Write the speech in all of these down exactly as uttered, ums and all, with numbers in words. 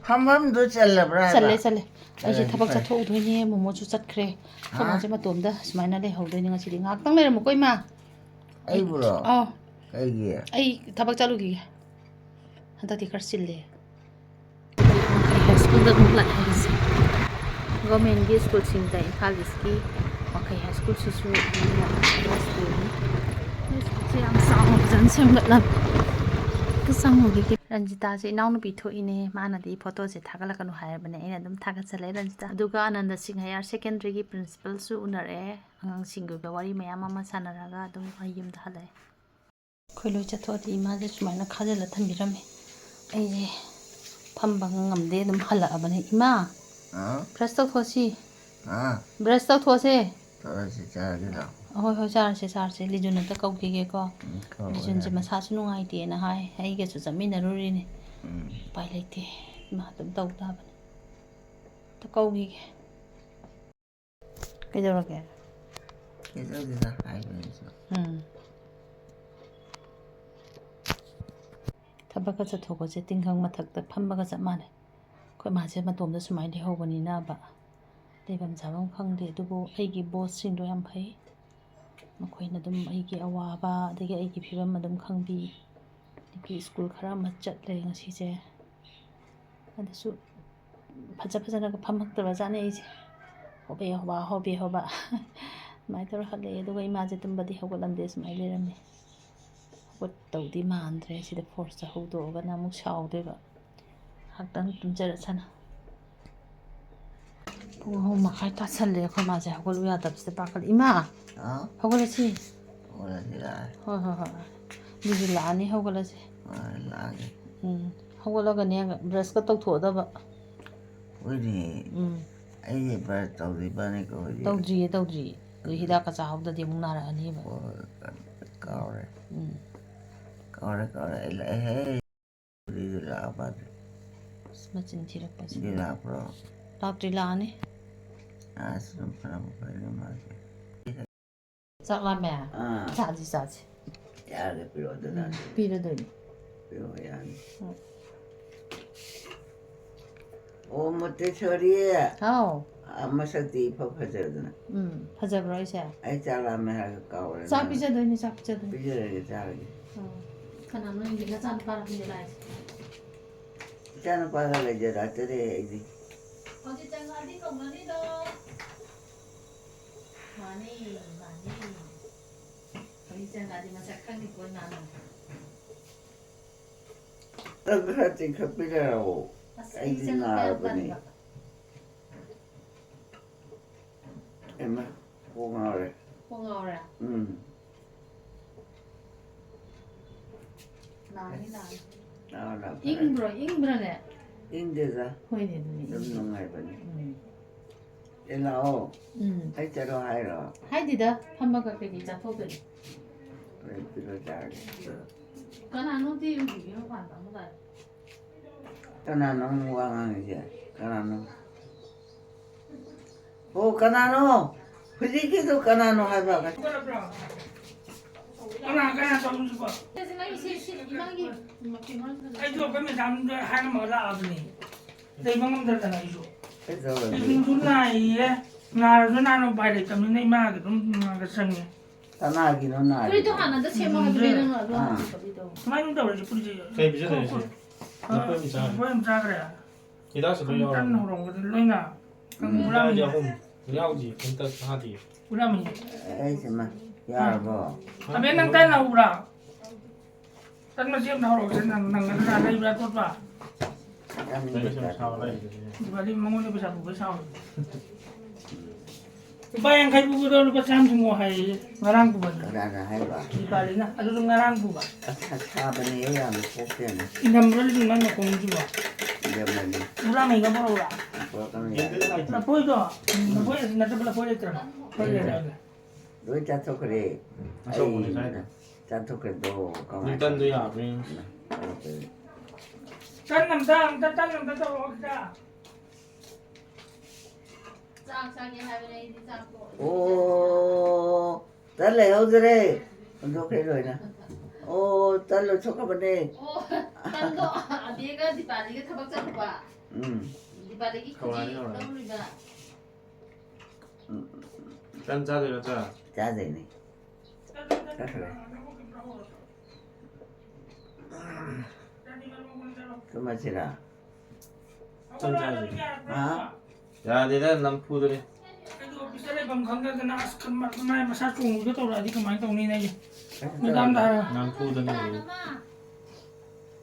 ꯐꯝꯐꯝꯗꯨ ꯆꯜꯂꯕ꯭ꯔꯥ ꯍꯥꯏꯕ? ꯆꯜꯂꯦ, ꯆꯜꯂꯦ꯫ ꯑꯩꯁꯦ ꯆꯜꯂꯗꯤ ꯊꯕꯛ ꯐꯔꯦ꯫ ꯆꯠꯊꯣꯛꯎꯗꯣꯏꯅꯦ, ꯃꯣꯃꯣꯁꯨ ꯆꯠꯈ꯭ꯔꯦ꯫ ꯍꯥ? ꯑꯩꯈꯣꯏ ꯃꯥꯁꯦ ꯃꯇꯣꯝꯗ ꯁꯨꯃꯥꯏꯅ ꯂꯩꯍꯧꯗꯣꯏꯅꯦ ꯉꯁꯤꯗꯤ꯫ ꯉꯥꯏꯍꯥꯛꯇꯪ ꯂꯩꯔꯝꯃꯨꯀꯣ, ꯏꯃꯥ꯫ ꯑꯩꯕꯨꯔꯣ? ꯑꯧ꯫ ꯀꯩꯒꯤ? ꯑꯩ ꯊꯕꯛ ꯆꯠꯂꯨꯈꯤꯒꯦ꯫ ꯍꯟꯗꯛꯇꯤ ꯈꯔ ꯆꯤꯜꯂꯦ꯫ ꯋꯥꯡꯈꯩ ꯍꯥꯏ ꯁ꯭ꯀꯨꯜꯗ ꯑꯃꯨꯛ ꯂꯥꯛꯑꯦ ꯑꯩꯁꯦ꯫ ꯒꯣꯔꯃꯦꯟꯒꯤ ꯁ꯭ꯀꯨꯜꯁꯤꯡꯗ ꯏꯝꯐꯥꯜ ꯏꯁꯀꯤ ꯋꯥꯡꯈꯩ ꯍꯥꯏ ꯁ꯭ꯀꯨꯜꯁꯤꯁꯨ ꯃꯤꯅ ꯁ꯭ꯀꯨꯜꯅꯤ꯫ ꯁ꯭ꯀꯨꯜꯁꯦ ꯌꯥꯝ ꯆꯥꯎꯅ ꯐꯖꯅ ꯁꯦꯝꯒꯠꯂꯝꯃꯦ꯫ ꯑꯝꯇ ꯆꯪꯉꯨꯈꯤꯒꯦ꯫ ꯔꯟꯖꯤꯇꯥꯁꯦ ꯏꯅꯥꯎꯅꯨꯄꯤ ꯊꯣꯛꯏꯅꯦ꯫ ꯃꯥꯅꯗꯤ ꯐꯣꯇꯣꯁꯦ ꯊꯥꯒꯠꯂꯛꯀꯅꯨ ꯍꯥꯏꯔꯕꯅꯦ꯫ ꯑꯩꯅ ꯑꯗꯨꯝ ꯊꯥꯒꯠꯆꯜꯂꯦ ꯔꯟꯖꯤꯇꯥ꯫ ꯑꯗꯨꯒ ꯑꯅꯟꯗ ꯁꯤꯡ ꯍꯥꯌꯔ ꯁꯦꯀꯦꯟꯗꯔꯤꯒꯤ ꯄ꯭ꯔꯤꯟꯁꯤꯄꯜꯁꯨ ꯎꯅꯔꯛꯑꯦ꯫ ꯑꯉꯥꯡꯁꯤꯡꯒꯤ ꯑꯣꯏꯕ ꯋꯥꯔꯤ ꯃꯌꯥꯝ ꯑꯃ ꯁꯥꯟꯅꯔꯒ ꯑꯗꯨꯝ ꯑꯩ ꯌꯨꯝꯗ ꯍꯜꯂꯛꯑꯦ꯫ ꯑꯩꯈꯣꯏ ꯂꯣꯏ ꯆꯠꯊꯣꯛꯑꯗꯤ ꯏꯃꯥꯁꯦ ꯁꯨꯃꯥꯏꯅ ꯈꯥꯖꯤꯜꯂ ꯊꯝꯕꯤꯔꯝꯃꯦ꯫ ꯑꯩꯁꯦ ꯐꯝꯕ ꯉꯝꯗꯦ, ꯑꯗꯨꯝ ꯍꯜꯂꯛꯑꯕꯅꯦ꯫ ꯏꯃꯥ, ꯑꯥ? ꯕ꯭ꯔꯁ ꯇꯧꯊꯣꯛꯑꯁꯤ꯫ ꯑꯥ? ꯕ꯭ꯔꯁ ꯇꯧꯊꯣꯛꯑꯁꯦ꯫ ꯇꯧꯔꯁꯤ, ꯆꯥꯔꯁꯤ ꯂꯥꯛꯑꯣ꯫ ꯍꯣꯏ, ꯍꯣꯏ, ꯆꯥꯔꯁꯦ, ꯆꯥꯔꯁꯦ꯫ ꯂꯤꯖꯨꯟ ꯑꯝꯇ ꯀꯧꯈꯤꯒꯦꯀꯣ꯫ ꯎꯝ, ꯀꯧꯔꯣ ꯂꯤꯖꯨꯟꯁꯦ ꯌꯥꯔꯦ꯫ ꯃꯁꯥꯁꯨ ꯅꯨꯡꯉꯥꯏꯇꯦꯅ ꯍꯥꯏ꯫ ꯑꯩꯒꯁꯨ ꯆꯠꯃꯤꯟꯅꯔꯨꯔꯤꯅꯦ꯫ ꯎꯝ꯫ ꯎꯄꯥꯏ ꯂꯩꯇꯦ꯫ ꯏꯃꯥ ꯑꯗꯨꯝ ꯇꯧ ꯇꯥꯕꯅꯦ꯫ ꯑꯝꯇ ꯀꯧꯈꯤꯒꯦ꯫ ꯀꯩꯗꯧꯔꯒꯦ? ꯀꯩꯗꯧꯗꯦꯗ, ꯍꯥꯏꯕꯅꯤ ꯁꯨꯝ꯫ ꯎꯝ꯫ ꯊꯕꯛꯀ ꯆꯠꯊꯣꯛꯄꯁꯦ ꯇꯤꯡꯈꯪ ꯃꯊꯛꯇ ꯐꯝꯕꯒ ꯆꯞ ꯃꯥꯟꯅꯩ꯫ ꯑꯩꯈꯣꯏ ꯃꯥꯁꯦ ꯃꯇꯣꯝꯗ ꯁꯨꯃꯥꯏꯅ ꯂꯩꯍꯧꯕꯅꯤꯅꯕ ꯂꯩꯐꯝ ꯆꯥꯐꯝ ꯈꯪꯗꯦ꯫ ꯑꯗꯨꯕꯨ ꯑꯩꯒꯤ ꯕꯣꯁꯁꯤꯡꯗꯣ ꯌꯥꯝ ꯐꯩ꯫ ꯃꯈꯣꯏꯅ ꯑꯗꯨꯝ ꯑꯩꯒꯤ ꯑꯋꯥꯕ, ꯑꯗꯒꯤ ꯑꯩꯒꯤ ꯐꯤꯕꯝ ꯑꯗꯨꯝ ꯈꯪꯕꯤ꯫ ꯑꯗꯒꯤ ꯁ꯭ꯀꯨꯜ ꯈꯔ ꯑꯃ ꯆꯠꯂꯦ ꯉꯁꯤꯁꯦ꯫ ꯑꯗꯨꯁꯨ ꯐꯖ ꯐꯖꯅꯒ ꯐꯝꯃꯛꯇꯕ ꯖꯥꯠꯅꯤ ꯑꯩꯁꯦ꯫ ꯍꯣꯕꯦ ꯍꯣꯕꯥ, ꯍꯣꯕꯦ ꯍꯣꯕꯥ꯫ ꯑꯗꯨꯃꯥꯏꯅ ꯇꯧꯔ ꯍꯜꯂꯛꯑꯦ꯫ ꯑꯗꯨꯒ ꯏꯃꯥꯁꯦ ꯇꯨꯝꯕꯗꯤ ꯍꯧꯒꯠꯂꯝꯗꯦ, ꯁꯨꯃꯥꯏꯅ ꯂꯩꯔꯝꯃꯦ꯫ ꯍꯧꯒꯠꯇꯧꯗꯤ ꯃꯥꯟꯗ꯭ꯔꯦ꯫ ꯁꯤꯗ ꯐꯣꯔꯁꯇ ꯍꯧꯗꯣꯛꯑꯒꯅ ꯑꯃꯨꯛ ꯁꯥꯎꯗꯣꯏꯕ꯫ ꯉꯥꯏꯍꯥꯛꯇꯪ ꯇꯨꯝꯖꯔꯁꯅꯨ꯫ ꯄꯨꯡ ꯑꯍꯨꯝ ꯃꯈꯥꯏ ꯇꯥꯁꯜꯂꯦ꯫ ꯑꯩꯈꯣꯏ ꯃꯥꯁꯦ ꯍꯧꯒꯠꯂꯨ ꯌꯥꯗꯕꯁꯤꯗ ꯄꯥꯈꯠꯂꯦ꯫ ꯏꯃꯥ! ꯍꯥꯎ? ꯍꯧꯒꯠꯂꯁꯤ꯫ ꯍꯧꯒꯠꯂꯁꯤ ꯂꯥꯛꯑꯦ꯫ ꯍꯣꯏ, ꯍꯣꯏ, ꯍꯣꯏ꯫ ꯑꯗꯨꯗꯤ ꯂꯥꯛꯑꯅꯤ, ꯍꯧꯒꯠꯂꯁꯤ꯫ ꯍꯣꯏ, ꯂꯥꯛꯑꯒꯦ꯫ ꯎꯝ꯫ ꯍꯧꯒꯠꯂꯒꯅꯦ, ꯕ꯭ꯔꯁꯀ ꯇꯧꯊꯣꯛꯑꯗꯕ꯫ ꯍꯣꯏꯅꯦ꯫ ꯎꯝ꯫ ꯑꯩꯗꯤ ꯕ꯭ꯔꯁ ꯇꯧꯗ꯭ꯔꯤꯕꯅꯤꯀꯣ ꯍꯧꯖꯤꯛ꯫ ꯇꯧꯗ꯭ꯔꯤꯌꯦ, ꯇꯧꯗ꯭ꯔꯤꯌꯦ꯫ ꯑꯗꯨ ꯍꯤꯗꯥꯛꯀ ꯆꯥꯍꯧꯗ꯭ꯔꯗꯤ ꯑꯃꯨꯛ ꯅꯥꯔꯛꯑꯅꯤꯕ꯫ ꯍꯣꯏ, ꯀꯥꯎꯔꯦ꯫ ꯎꯝ꯫ ꯀꯥꯎꯔꯦ, ꯀꯥꯎꯔꯦ꯫ ꯑꯩ ꯂꯥꯛꯑꯦꯍꯦ꯫ ꯂꯥꯛꯑꯕ? ꯑꯁ, ꯃꯆꯤꯟ ꯊꯤꯔꯛꯄꯁꯦ꯫ ꯁꯤꯗꯤ ꯂꯥꯛꯄ꯭ꯔꯣ? ꯂꯥꯛꯇ꯭ꯔꯤ, ꯂꯥꯛꯑꯅꯤ꯫ ꯑꯁ, ꯑꯗꯨꯝ ꯐꯔꯕ ꯐꯔꯦꯅꯦ ꯃꯥꯁꯦ꯫ ꯆꯥꯛ ꯂꯥꯝꯃꯦ? ꯑꯥ꯫ ꯆꯥꯁꯤ, ꯆꯥꯁꯤ꯫ ꯌꯥꯔꯦ, ꯄꯤꯔꯛꯑꯣ ꯑꯗꯨꯅ꯫ ꯎꯝ, ꯄꯤꯔꯗꯣꯏꯅꯤ꯫ ꯄꯤꯔꯛꯑꯣ, ꯌꯥꯅꯤ꯫ ꯎꯝ꯫ ꯃꯣꯟꯇꯦꯁꯣꯔꯤ꯫ ꯍꯥꯎ꯫ ꯑ, ꯃꯁꯛꯇꯤ ꯏꯐ ꯐꯖꯗꯅ꯫ ꯎꯝ, ꯐꯖꯕ꯭ꯔꯣ ꯑꯩꯁꯦ? ꯑꯩ ꯆꯥꯛ ꯂꯥꯝꯃꯦ ꯍꯥꯏꯔꯒ ꯀꯥꯎꯔꯦ ꯆꯥꯛ ꯅꯪ꯫ ꯄꯤꯖꯗꯣꯏꯅꯦ, ꯆꯥꯛ ꯄꯤꯖꯗꯣꯏꯅꯦ꯫ ꯄꯤꯖꯔꯒꯦ, ꯆꯥꯔꯒꯦ꯫ ꯑꯣ꯫ ꯀꯅꯥꯅꯣ ꯅꯪꯒꯤ ꯅꯆꯥꯅꯨꯄꯥꯔ ꯈꯪꯗꯦ ꯂꯥꯛꯏꯁꯦ? ꯏꯆꯥꯅꯨꯄꯥꯒ ꯂꯩꯖꯔꯛꯇꯔꯦ ꯑꯩꯗꯤ꯫ ꯍꯧꯖꯤꯛ ꯆꯪꯉꯛꯑꯗꯤ ꯀꯧꯅꯅꯤꯗꯣ꯫ ꯃꯥꯅꯤ, ꯃꯥꯅꯤ꯫ ꯍꯧꯖꯤꯛ ꯆꯪꯉꯛꯑꯗꯤ ꯃꯁꯛ ꯈꯪꯅꯤꯀꯣ ꯏꯃꯥꯅ꯫ ꯅꯪ ꯈꯔ ꯆꯤꯡꯈꯠꯄꯤꯔꯛꯑꯣ꯫ ꯑꯁ, ꯑꯩꯗꯤ ꯑꯩ ꯆꯪꯉꯛꯄ ꯌꯥꯝ ꯅꯥꯔꯕꯅꯦ꯫ ꯇꯟꯕ꯫ ꯍꯩꯃꯥ, ꯀꯣꯛ ꯉꯥꯎꯔꯦ꯫ ꯀꯣꯛ ꯉꯥꯎꯔꯦ? ꯎꯝ꯫ ꯅꯥꯅꯤ, ꯅꯥꯅꯤ꯫ ꯑꯥ, ꯅꯥ ꯐꯔꯦ꯫ ꯏꯪꯕ꯭ꯔꯣ? ꯏꯪꯕ꯭ꯔꯅꯦ? ꯏꯪꯗꯦꯗ꯫ ꯍꯣꯏꯅꯦ, ꯑꯗꯨꯅꯦ, ꯑꯗꯨꯝ ꯏꯪꯗꯦ꯫ ꯅꯨꯡꯉꯥꯏꯕꯅꯦ꯫ ꯎꯝ꯫ ꯑꯦ, ꯂꯥꯛꯑꯣ꯫ ꯎꯝ꯫ ꯑꯩ ꯆꯠꯂꯣ ꯍꯥꯏꯔꯣ? ꯍꯥꯏꯗꯦꯗ, ꯐꯝꯃꯒ ꯀꯩꯀꯩ ꯆꯥꯊꯣꯛꯇꯣꯏꯅꯣ? ꯍꯣꯔꯦꯟ ꯄꯤꯔꯣ ꯆꯥꯔꯒꯦ꯫ ꯀꯅꯥꯅꯣ ꯑꯝꯇ ꯌꯦꯡꯕꯤꯒꯦ ꯃꯄꯥꯟꯗ ꯑꯃꯨꯛ ꯂꯥꯛꯑꯦ꯫ ꯀꯅꯥꯅꯣ ꯑꯃꯨꯛ ꯋꯥ ꯉꯥꯡꯉꯤꯁꯦ? ꯀꯅꯥꯅꯣ? ꯑꯣ, ꯀꯅꯥꯅꯣ? ꯍꯧꯖꯤꯛꯀꯤꯗꯣ ꯀꯅꯥꯅꯣ ꯍꯥꯏꯕ? ꯀꯅꯥ, ꯀꯅꯥ ꯇꯧꯔꯤꯁꯤꯕꯣ? ꯁꯤ, ꯁꯤ, ꯁꯤ, ꯏꯃꯥꯒꯤ ꯑꯩꯁꯨ ꯑꯩꯈꯣꯏ ꯃꯦꯗꯥꯝꯗ ꯍꯥꯏꯔꯝꯃꯒ ꯂꯥꯛꯑꯕꯅꯦ꯫ ꯂꯩꯕ ꯉꯝꯗꯗꯅ ꯑꯩꯁꯨ꯫ ꯀꯩꯗꯧꯔꯒꯦ? ꯏꯁꯤꯡꯁꯨ ꯅꯥꯏꯌꯦ꯫ ꯅꯥꯔꯁꯨ ꯅꯥꯅ ꯎꯄꯥꯏ ꯂꯩꯇꯕꯅꯤꯅ ꯏꯃꯥꯒꯤ ꯑꯗꯨꯝ ꯉꯥꯡꯒ ꯆꯪꯉꯦ꯫ ꯀꯅꯥꯒꯤꯅꯣ ꯅꯥꯔꯤꯗꯣ? ꯐꯨꯔꯤꯠꯇꯣ ꯍꯥꯟꯅ ꯑꯝꯇ ꯁꯦꯝꯃꯣ ꯍꯥꯏꯕꯅꯦ, ꯑꯥ꯫ ꯅꯪ ꯍꯥꯟꯅ ꯇꯧꯕꯤꯗꯣ꯫ ꯀꯃꯥꯏꯅ ꯇꯧꯔꯤꯁꯦ ꯐꯨꯔꯤꯠꯁꯦ? ꯀꯩ ꯄꯤꯖꯗꯣꯏꯅꯣ ꯁꯤꯗꯤ? ꯂꯐꯣꯏ ꯑꯃ ꯆꯥꯈ꯭ꯔꯦ꯫ ꯂꯐꯣꯏ ꯑꯃ ꯆꯥꯈ꯭ꯔꯦ? ꯍꯤꯗꯥꯛꯁꯨ ꯂꯣꯏ ꯌꯥꯎꯔꯕꯅꯦ꯫ ꯇꯟ ꯍꯧꯔꯝꯒꯗꯤ ꯂꯣꯏꯅ꯫ ꯎꯝ꯫ ꯍꯤꯗꯥꯛꯇꯤ ꯑꯍꯨꯝ ꯌꯥꯎꯗꯦ, ꯑꯝꯇ ꯍꯥꯞꯇꯦ꯫ ꯄꯨꯔꯥꯃꯤ꯫ ꯑꯩꯁꯦ ꯃꯥ ꯌꯥꯔꯕꯣ? ꯑꯕꯦ, ꯅꯪ ꯇꯟ ꯍꯧꯕ꯭ꯔꯥ? ꯇꯟ ꯃꯆꯦꯠ ꯑꯃ ꯍꯧꯔꯛꯑꯣꯁꯦ, ꯅꯪ, ꯅꯪ ꯑꯗꯨꯅ ꯂꯩꯕ꯭ꯔꯥ ꯑꯇꯣꯠꯄ? ꯆꯥꯅꯤꯡꯗꯦ꯫ ꯗꯤꯋꯥꯂꯤ ꯃꯉꯣꯟꯗ ꯄꯩꯁꯥ ꯄꯨꯕꯩ ꯁꯥꯎꯔꯤ꯫ ꯂꯨꯄꯥ ꯌꯥꯡꯈꯩ ꯄꯨꯕꯗꯣ ꯂꯨꯄꯥ ꯆꯥꯝꯃ ꯊꯤꯡꯉꯣ ꯍꯥꯏꯌꯦ, ꯉꯔꯥꯡ ꯄꯨꯕꯗꯣ꯫ ꯀꯅꯥꯅ ꯍꯥꯏꯕ? ꯗꯤꯋꯥꯂꯤꯅ꯫ ꯑꯗꯨꯁꯨ ꯉꯔꯥꯡ ꯄꯨꯕ꯫ ꯑꯁ, ꯁꯥꯕꯅꯦ, ꯌꯥꯝꯅ ꯄꯣꯛꯇꯦꯅ꯫ ꯏꯅꯝꯕ꯭ꯔ ꯂꯤꯁꯤꯡ ꯃꯉꯥ ꯀꯣꯡꯁꯤꯕꯣ? ꯏꯅꯝꯕꯔꯅꯤ꯫ ꯄꯨꯔꯥ ꯃꯩꯒ ꯄꯨꯔꯛꯎꯔꯥ? ꯄꯨꯔꯛꯀꯅꯨ, ꯌꯥꯔꯦ꯫ ꯂꯐꯣꯏꯗꯣ, ꯂꯐꯣꯏ ꯅꯠꯇꯕ ꯂꯐꯣꯏ ꯂꯩꯇ꯭ꯔꯕ? ꯂꯐꯣꯏ ꯂꯩꯔꯦ꯫ ꯂꯣꯏ ꯆꯥꯊꯣꯛꯈ꯭ꯔꯦ꯫ ꯑꯆꯧꯕꯅꯦ ꯑꯩ ꯆꯥꯏꯗꯣ꯫ ꯆꯥꯊꯣꯛꯈ꯭ꯔꯦꯗꯣ ꯀꯃꯥꯏꯅ ꯅ꯭ꯌꯨꯇꯟꯗꯣ ꯇꯧꯅꯤ? ꯌꯥꯕ꯭ꯔꯥ ꯌꯦꯡꯉꯨ꯫ ꯇꯟ ꯑꯝꯇ, ꯑꯝꯇ, ꯇꯟ ꯑꯝꯇ ꯇꯧꯔꯛꯑꯣ ꯁꯤꯗ꯫ ꯆꯥꯛ ꯆꯥꯒꯦ ꯍꯥꯏꯕꯅꯦ ꯑꯩꯗꯤ ꯆꯥꯛꯇꯣ꯫ ꯑꯣ, ꯇꯟ ꯂꯩꯍꯧꯗ꯭ꯔꯦ꯫ ꯍꯨꯟꯗꯣꯛꯈ꯭ꯔꯦ ꯂꯣꯏꯅ꯫ ꯑꯣ, ꯇꯟ ꯂꯣꯏꯊꯣꯛꯈ꯭ꯔꯕꯅꯦ꯫ ꯑꯣ, ꯇꯟꯗꯣ ꯑꯕꯦꯒ ꯗꯤꯄꯥꯂꯤꯒ ꯊꯕꯛ ꯆꯠꯂꯨꯕ꯫ ꯎꯝ꯫ ꯍꯋꯥꯏꯅꯤ, ꯍꯋꯥꯏꯅꯤ꯫ ꯇꯟ ꯆꯥꯗꯣꯏ ꯅꯠꯇ꯭ꯔꯥ? ꯆꯥꯗꯣꯏꯅꯤ꯫ ꯆꯠꯈ꯭ꯔꯦ꯫ ꯇꯨꯝꯃꯁꯤꯔꯥ? ꯇꯟ ꯆꯥꯗꯣꯏꯅꯤ꯫ ꯍꯥ? ꯌꯥꯗꯦꯗ, ꯅꯝꯐꯨꯗꯅꯤ꯫ ꯑꯩꯗꯤ ꯑꯣꯐꯤꯁꯇ ꯂꯩꯐꯝ ꯈꯪꯗꯗꯅ, ꯑꯁ, ꯈꯟꯕ, ꯃꯥꯏ ꯃꯁꯥ ꯆꯣꯡꯕꯤꯗꯣ ꯇꯧꯔꯛꯑꯗꯤ ꯀꯃꯥꯏꯅ ꯇꯧꯅꯤꯅ ꯑꯩꯁꯦ ꯀꯩꯁꯨ ꯃꯦꯗꯥꯝꯗ ꯇꯧꯔꯣꯏ꯫ ꯍꯥꯏꯔꯒ꯫ ꯅꯝꯐꯨꯗꯅꯤ꯫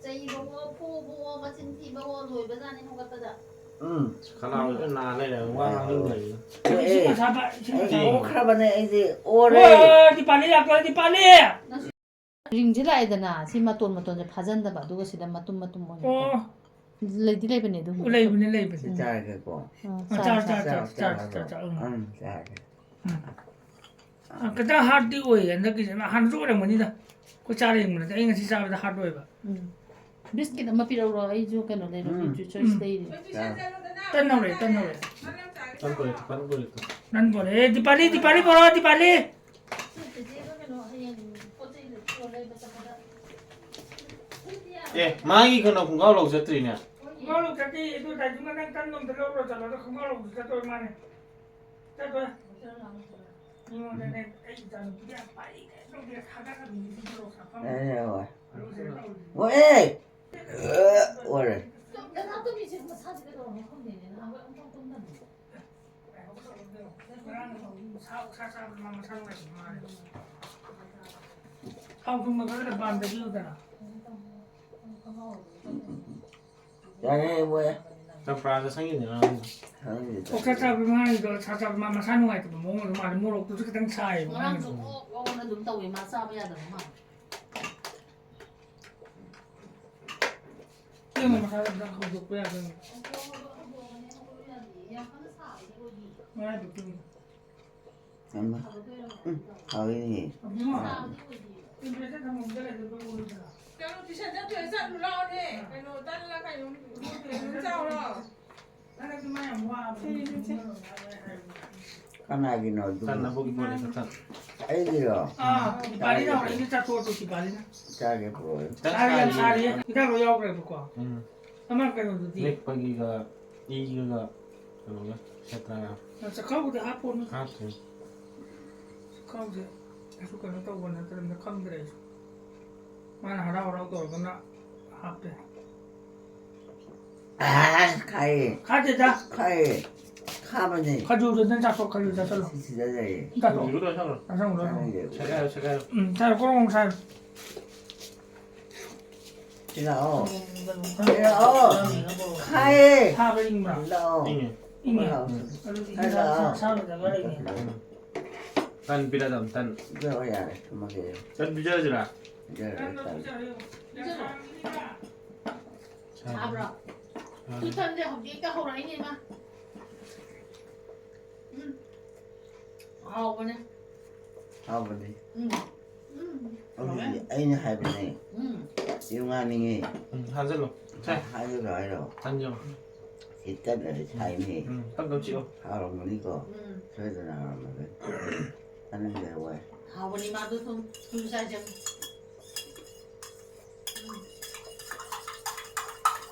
ꯆꯩꯕꯋꯣ, ꯐꯨꯕꯋꯣ, ꯃꯆꯤꯟ ꯊꯤꯕꯋꯣ, ꯂꯣꯏꯕꯖꯥꯠꯅꯤ ꯍꯧꯒꯠꯄꯗ꯫ ꯎꯝ꯫ ꯈꯅꯥꯎꯁꯦ ꯂꯣꯏ ꯅꯥ ꯂꯩꯔꯦ, ꯋꯥ ꯉꯥꯡꯅꯤꯡꯗ꯭ꯔꯦ꯫ ꯑꯣ, ꯏꯁꯤꯡ ꯑꯦ, ꯑꯁꯥꯕ, ꯏꯁꯤꯡ ꯑꯩ ꯑꯁꯥꯕ꯫ ꯑꯣꯛꯈ꯭ꯔꯕꯅꯦ ꯑꯩꯁꯦ, ꯑꯣꯔꯦ꯫ ꯑꯣ, ꯗꯤꯄꯥꯂꯤ ꯂꯥꯛꯇꯣꯔꯦ, ꯗꯤꯄꯥꯂꯤ! ꯔꯤꯡꯁꯦ ꯂꯥꯛꯑꯦꯗꯅ, ꯁꯤ ꯃꯇꯣꯟ ꯃꯇꯣꯟꯁꯦ ꯐꯥꯖꯟꯗꯕ, ꯑꯗꯨꯒ ꯁꯤꯗ ꯃꯇꯨꯝ ꯃꯇꯨꯝ ꯑꯣꯏꯅ ꯑꯣ꯫ ꯂꯩꯗꯤ ꯂꯩꯕꯅꯦ ꯑꯗꯨꯝ꯫ ꯂꯩꯕꯅꯦ, ꯂꯩꯕꯅꯦ꯫ ꯁꯤ ꯆꯥꯔꯒꯦꯀꯣ꯫ ꯑꯥ, ꯑꯥ, ꯆꯥꯔꯣ, ꯆꯥꯔꯣ, ꯆꯥꯔꯣ, ꯆꯥꯔꯣ, ꯆꯥꯔꯣ, ꯆꯥꯔꯣ, ꯆꯥꯔꯣ, ꯎꯝ꯫ ꯎꯝ, ꯆꯥꯔꯒꯦ꯫ ꯎꯝ꯫ ꯑꯥ, ꯈꯤꯇꯪ ꯍꯥꯔꯠꯇꯤ ꯑꯣꯏꯌꯦ ꯍꯟꯗꯛꯀꯤꯁꯦ꯫ ꯍꯥꯟꯅꯁꯨ ꯑꯣꯏꯔꯝꯒꯅꯤꯗ꯫ ꯑꯩꯈꯣꯏ ꯆꯥꯔ ꯌꯦꯡꯕ ꯅꯠꯇꯦ꯫ ꯑꯩ ꯉꯁꯤ ꯆꯥꯕꯗ ꯍꯥꯔꯠ ꯑꯣꯏꯕ꯫ ꯎꯝ꯫ ꯕꯤꯁꯀꯤꯠ ꯑꯃ ꯄꯤꯔꯛꯎꯔꯣ? ꯑꯩꯁꯨ ꯀꯩꯅꯣ ꯂꯩꯔꯨꯒꯦ, ꯎꯝ꯫ ꯖꯨꯁ ꯎꯝ꯫ ꯂꯩꯔꯤ꯫ ꯇꯟ ꯍꯧꯔꯦ, ꯇꯟ ꯍꯧꯔꯦ꯫ ꯇꯟ ꯄꯨꯔꯛꯑꯦ, ꯇꯟ ꯄꯨꯔꯛꯑꯦ꯫ ꯇꯟ ꯄꯨꯔꯛꯑꯦ꯫ ꯗꯤꯄꯥꯂꯤ, ꯗꯤꯄꯥꯂꯤ ꯄꯨꯔꯛꯑꯣ, ꯗꯤꯄꯥꯂꯤ꯫ ꯑꯦ, ꯃꯥꯒꯤ ꯀꯩꯅꯣ ꯈꯣꯡꯒ꯭ꯔꯥꯎ ꯂꯧ ꯆꯠꯇ꯭ꯔꯤꯅꯦ꯫ ꯈꯣꯡꯒ꯭ꯔꯥꯎ ꯂꯧ ꯆꯠꯇꯦ, ꯑꯗꯨ ꯗꯥꯏꯖꯨꯅ ꯅꯪ ꯇꯟ ꯑꯝꯇ ꯂꯧꯔꯣ ꯆꯠꯂꯣ, ꯑꯗꯣ ꯈꯣꯡꯒ꯭ꯔꯥꯎ ꯂꯧꯕ ꯆꯠꯇꯣꯏ ꯃꯥꯅꯦ꯫ ꯆꯠꯇꯣꯏ꯫ ꯃꯤꯉꯣꯟꯗꯅꯦ, ꯑꯩ ꯏꯆꯥꯅꯨꯄꯤꯗ ꯌꯥꯝ ꯄꯥꯏꯔꯤ, ꯀꯩꯝ ꯇꯧꯗꯦ, ꯊꯥꯒꯠꯂꯕꯅꯤ ꯁꯤ ꯃꯣꯔꯣꯛ ꯆꯥꯐꯝ꯫ ꯑꯦ, ꯍꯣꯏ꯫ ꯑꯗꯨ ꯁꯤꯗ ꯇꯧꯔꯤꯁꯤ꯫ ꯑꯣ, ꯑꯦ! ꯑꯣꯏꯔꯦ꯫ ꯀꯅꯥꯇꯣꯝꯕꯤꯁꯦ ꯃꯁꯥꯁꯦ ꯀꯩꯗꯧꯔꯕꯅꯣ ꯈꯪꯗꯦꯅꯦ, ꯅꯍꯥꯟꯈꯩ ꯑꯃꯨꯛꯐꯥꯎ ꯇꯨꯝꯗꯕꯅꯦ꯫ ꯊꯥꯎ ꯊꯨꯝꯒ ꯈꯔ ꯄꯥꯝꯗꯕꯤ ꯎꯗꯅ꯫ ꯌꯥꯔꯦ, ꯏꯕꯣꯌꯦ꯫ ꯆꯝꯄ꯭ꯔꯥꯗ ꯁꯪꯉꯤꯅꯦ ꯉꯔꯥꯡꯗꯣ꯫ ꯁꯪꯉꯤꯅꯦ, ꯑꯣꯛꯁꯥ ꯆꯥꯕ ꯉꯔꯥꯡꯒꯤꯗꯣ, ꯁꯥ ꯆꯥꯕ ꯃꯥ ꯃꯁꯥ ꯅꯨꯡꯉꯥꯏꯇꯕ ꯃꯑꯣꯡ ꯑꯗꯨꯝ ꯃꯥꯜꯂꯦ꯫ ꯃꯣꯔꯣꯛꯇꯨꯁꯨ ꯈꯤꯇꯪ ꯁꯥꯏꯌꯦꯕ ꯉꯔꯥꯡꯁꯨ ꯉꯔꯥꯡꯒꯤꯗꯣ꯫ ꯑꯣꯛ ꯑꯣꯛꯅ ꯑꯗꯨꯝ ꯇꯧꯋꯦ, ꯃꯥ ꯆꯥꯕ ꯌꯥꯗꯕ ꯃꯥꯜꯂꯦ꯫ ꯏꯕꯦꯝꯃ, ꯃꯁꯥꯗ ꯑꯝꯇ ꯍꯧꯗꯣꯛꯄ ꯌꯥꯗꯕꯅꯤ꯫ ꯃꯔꯥꯏꯕꯛꯀꯤꯅꯤ꯫ ꯑꯃ꯫ ꯎꯝ, ꯍꯥꯎꯋꯤꯅꯦ꯫ ꯑꯕꯨꯡꯉꯣ, ꯎꯝ꯫ ꯇꯦꯝꯄꯔꯦꯆꯔ ꯊꯝꯐꯝꯗ ꯂꯩꯕꯗꯣ ꯎꯔꯨꯗꯅ꯫ ꯀꯩꯅꯣ, ꯇꯨꯏꯁꯟ ꯆꯠꯇꯣꯏꯔ ꯆꯠꯂꯨ ꯂꯥꯛꯑꯣꯅꯦ꯫ ꯀꯩꯅꯣ, ꯇꯟꯂ ꯀꯩꯅꯣ, ꯀꯩꯅꯣ ꯆꯥꯎꯔꯣ꯫ ꯅꯪ ꯑꯗꯨ ꯃꯥ ꯌꯥꯝ ꯋꯥꯕꯅꯤ꯫ ꯁꯦ, ꯁꯦ, ꯁꯦ꯫ ꯀꯅꯥꯒꯤꯅꯣ ꯑꯗꯨꯕꯨ? ꯆꯟꯅꯕ ꯎꯄꯣꯏ ꯂꯩꯇ ꯆꯟ꯫ ꯑꯩꯒꯤꯔꯣ? ꯑꯥ, ꯗꯤꯄꯥꯂꯤꯅ ꯍꯧꯔꯛꯏꯅꯦ, ꯆꯥꯊꯣꯛꯑꯣ ꯇꯨ, ꯗꯤꯄꯥꯂꯤꯅ꯫ ꯆꯥꯒꯦ ꯄꯨꯔꯛꯑꯣ꯫ ꯈꯤꯇꯪ ꯁꯥꯔꯤ ꯌꯥꯝ ꯁꯥꯔꯤꯌꯦ꯫ ꯁꯥꯔꯤꯌꯦ꯫ ꯍꯤꯗꯥꯛ ꯂꯣꯏ ꯌꯥꯎꯈ꯭ꯔꯦꯕꯀꯣ꯫ ꯎꯝ꯫ ꯑꯃ ꯀꯩꯅꯣꯗꯨꯗꯤ꯫ ꯅꯤꯛꯄꯒꯤꯒ ꯏꯒ ꯀꯩꯅꯣꯒ ꯁꯦꯇ꯭ꯔꯥꯒ ꯅꯪ ꯆꯈꯥꯎꯕꯨꯗꯤ ꯍꯥꯞꯄꯣꯅ꯫ ꯍꯥꯞꯇ꯭ꯔꯦ꯫ ꯆꯈꯥꯎꯁꯦ ꯀꯩꯁꯨ ꯀꯩꯅꯣ ꯇꯧꯕ ꯅꯠꯇ꯭ꯔꯕꯅꯤꯅ ꯈꯪꯗ꯭ꯔꯦ ꯑꯩꯁꯨ꯫ ꯃꯥꯅ ꯍꯔꯥꯎ ꯍꯔꯥꯎ ꯇꯧꯔꯒꯅ ꯍꯥꯞꯄꯦ꯫ ꯑꯁ, ꯈꯥꯏꯌꯦ꯫ ꯈꯥꯗꯦꯗ꯫ ꯈꯥꯏꯌꯦ꯫ ꯈꯥꯕꯅꯦ꯫ ꯈꯖꯨꯔꯗꯣ ꯅꯪ ꯆꯥꯊꯣꯛ, ꯈꯖꯨꯔ ꯆꯥꯁꯜꯂꯣ꯫ ꯁꯤꯗ ꯂꯩꯌꯦ꯫ ꯆꯥꯊꯣꯛ꯫ ꯈꯖꯨꯔꯗꯣ ꯆꯥꯁꯜꯂꯣ꯫ ꯆꯥꯁꯜꯂꯣ, ꯆꯥꯁꯜꯂꯣ꯫ ꯆꯥꯅꯤꯡꯗꯦ꯫ ꯁꯦꯒꯥꯏꯔꯣ, ꯁꯦꯒꯥꯏꯔꯣ꯫ ꯎꯝ, ꯆꯥꯔꯣ, ꯀꯣꯔꯣꯡ ꯀꯣꯔꯣꯡ ꯁꯥꯏꯔꯣ꯫ ꯁꯤꯗ ꯂꯥꯛꯑꯣ꯫ ꯎꯝ, ꯂꯥꯛꯑꯣ꯫ ꯈꯥꯏꯌꯦ꯫ ꯁꯥꯕ꯭ꯔꯥ ꯏꯪꯕ꯭ꯔꯥ? ꯂꯥꯛꯑꯣ꯫ ꯏꯪꯉꯦ꯫ ꯏꯪꯉꯦ꯫ ꯍꯣꯏ, ꯍꯣꯏ꯫ ꯑꯗꯨꯗꯤ ꯍꯣꯏ, ꯏꯪꯉꯦ, ꯂꯥꯛꯑꯣ꯫ ꯁꯥ-, ꯁꯥꯕꯗ ꯈꯔ ꯏꯪꯉꯦ꯫ ꯎꯝ꯫ ꯇꯟ ꯄꯤꯔꯗꯝ, ꯇꯟ꯫ ꯂꯥꯛꯑꯣ, ꯌꯥꯔꯦ, ꯊꯝꯃꯒꯦ꯫ ꯇꯟ ꯄꯤꯖꯔꯁꯤꯔꯥ? ꯄꯤꯖꯔꯔꯣꯏ, ꯇꯟ꯫ ꯄꯤꯖꯔꯣ꯫ ꯁꯥꯕ꯭ꯔꯣ? ꯁꯥꯕ꯭ꯔꯣ? ꯁꯥꯕ꯭ꯔꯣ? ꯇꯨ ꯇꯟꯁꯦ ꯍꯧꯖꯤꯛ ꯍꯦꯛꯇ ꯍꯧꯔꯛꯏꯅꯦ, ꯏꯃꯥ꯫ ꯎꯝ꯫ ꯍꯥꯎꯕꯅꯦ꯫ ꯍꯥꯎꯕꯅꯦ꯫ ꯎꯝ꯫ ꯎꯝ꯫ ꯑꯗꯨꯗꯤ ꯍꯥꯎꯋꯦ꯫ ꯑꯩꯅ ꯍꯥꯏꯕꯅꯦ꯫ ꯎꯝ꯫ ꯌꯨꯝ ꯉꯥꯅꯤꯡꯉꯦ꯫ ꯎꯝ, ꯍꯥꯖꯜꯂꯣ꯫ ꯁꯦ꯫ ꯍꯥꯏꯔꯒ ꯍꯥꯏꯔꯣ꯫ ꯍꯥꯖꯜꯂꯣ꯫ ꯁꯤ ꯇꯠꯂꯗꯤ ꯁꯥꯏꯅꯦ꯫ ꯎꯝ, ꯇꯞ ꯇꯞ ꯆꯤꯛꯑꯣ꯫ ꯍꯥꯎꯔꯝꯒꯅꯤꯀꯣ? ꯎꯝ꯫ ꯁꯣꯏꯗꯅ ꯍꯥꯎꯔꯝꯃꯒꯅꯤ꯫ ꯆꯥꯅꯤꯡꯗꯦ ꯍꯋꯥꯏ꯫ ꯍꯥꯎꯕꯅꯤ ꯃꯥꯗꯣ ꯁꯨꯝ, ꯁꯨꯝ ꯆꯥꯏꯁꯦ꯫ ꯎꯝ꯫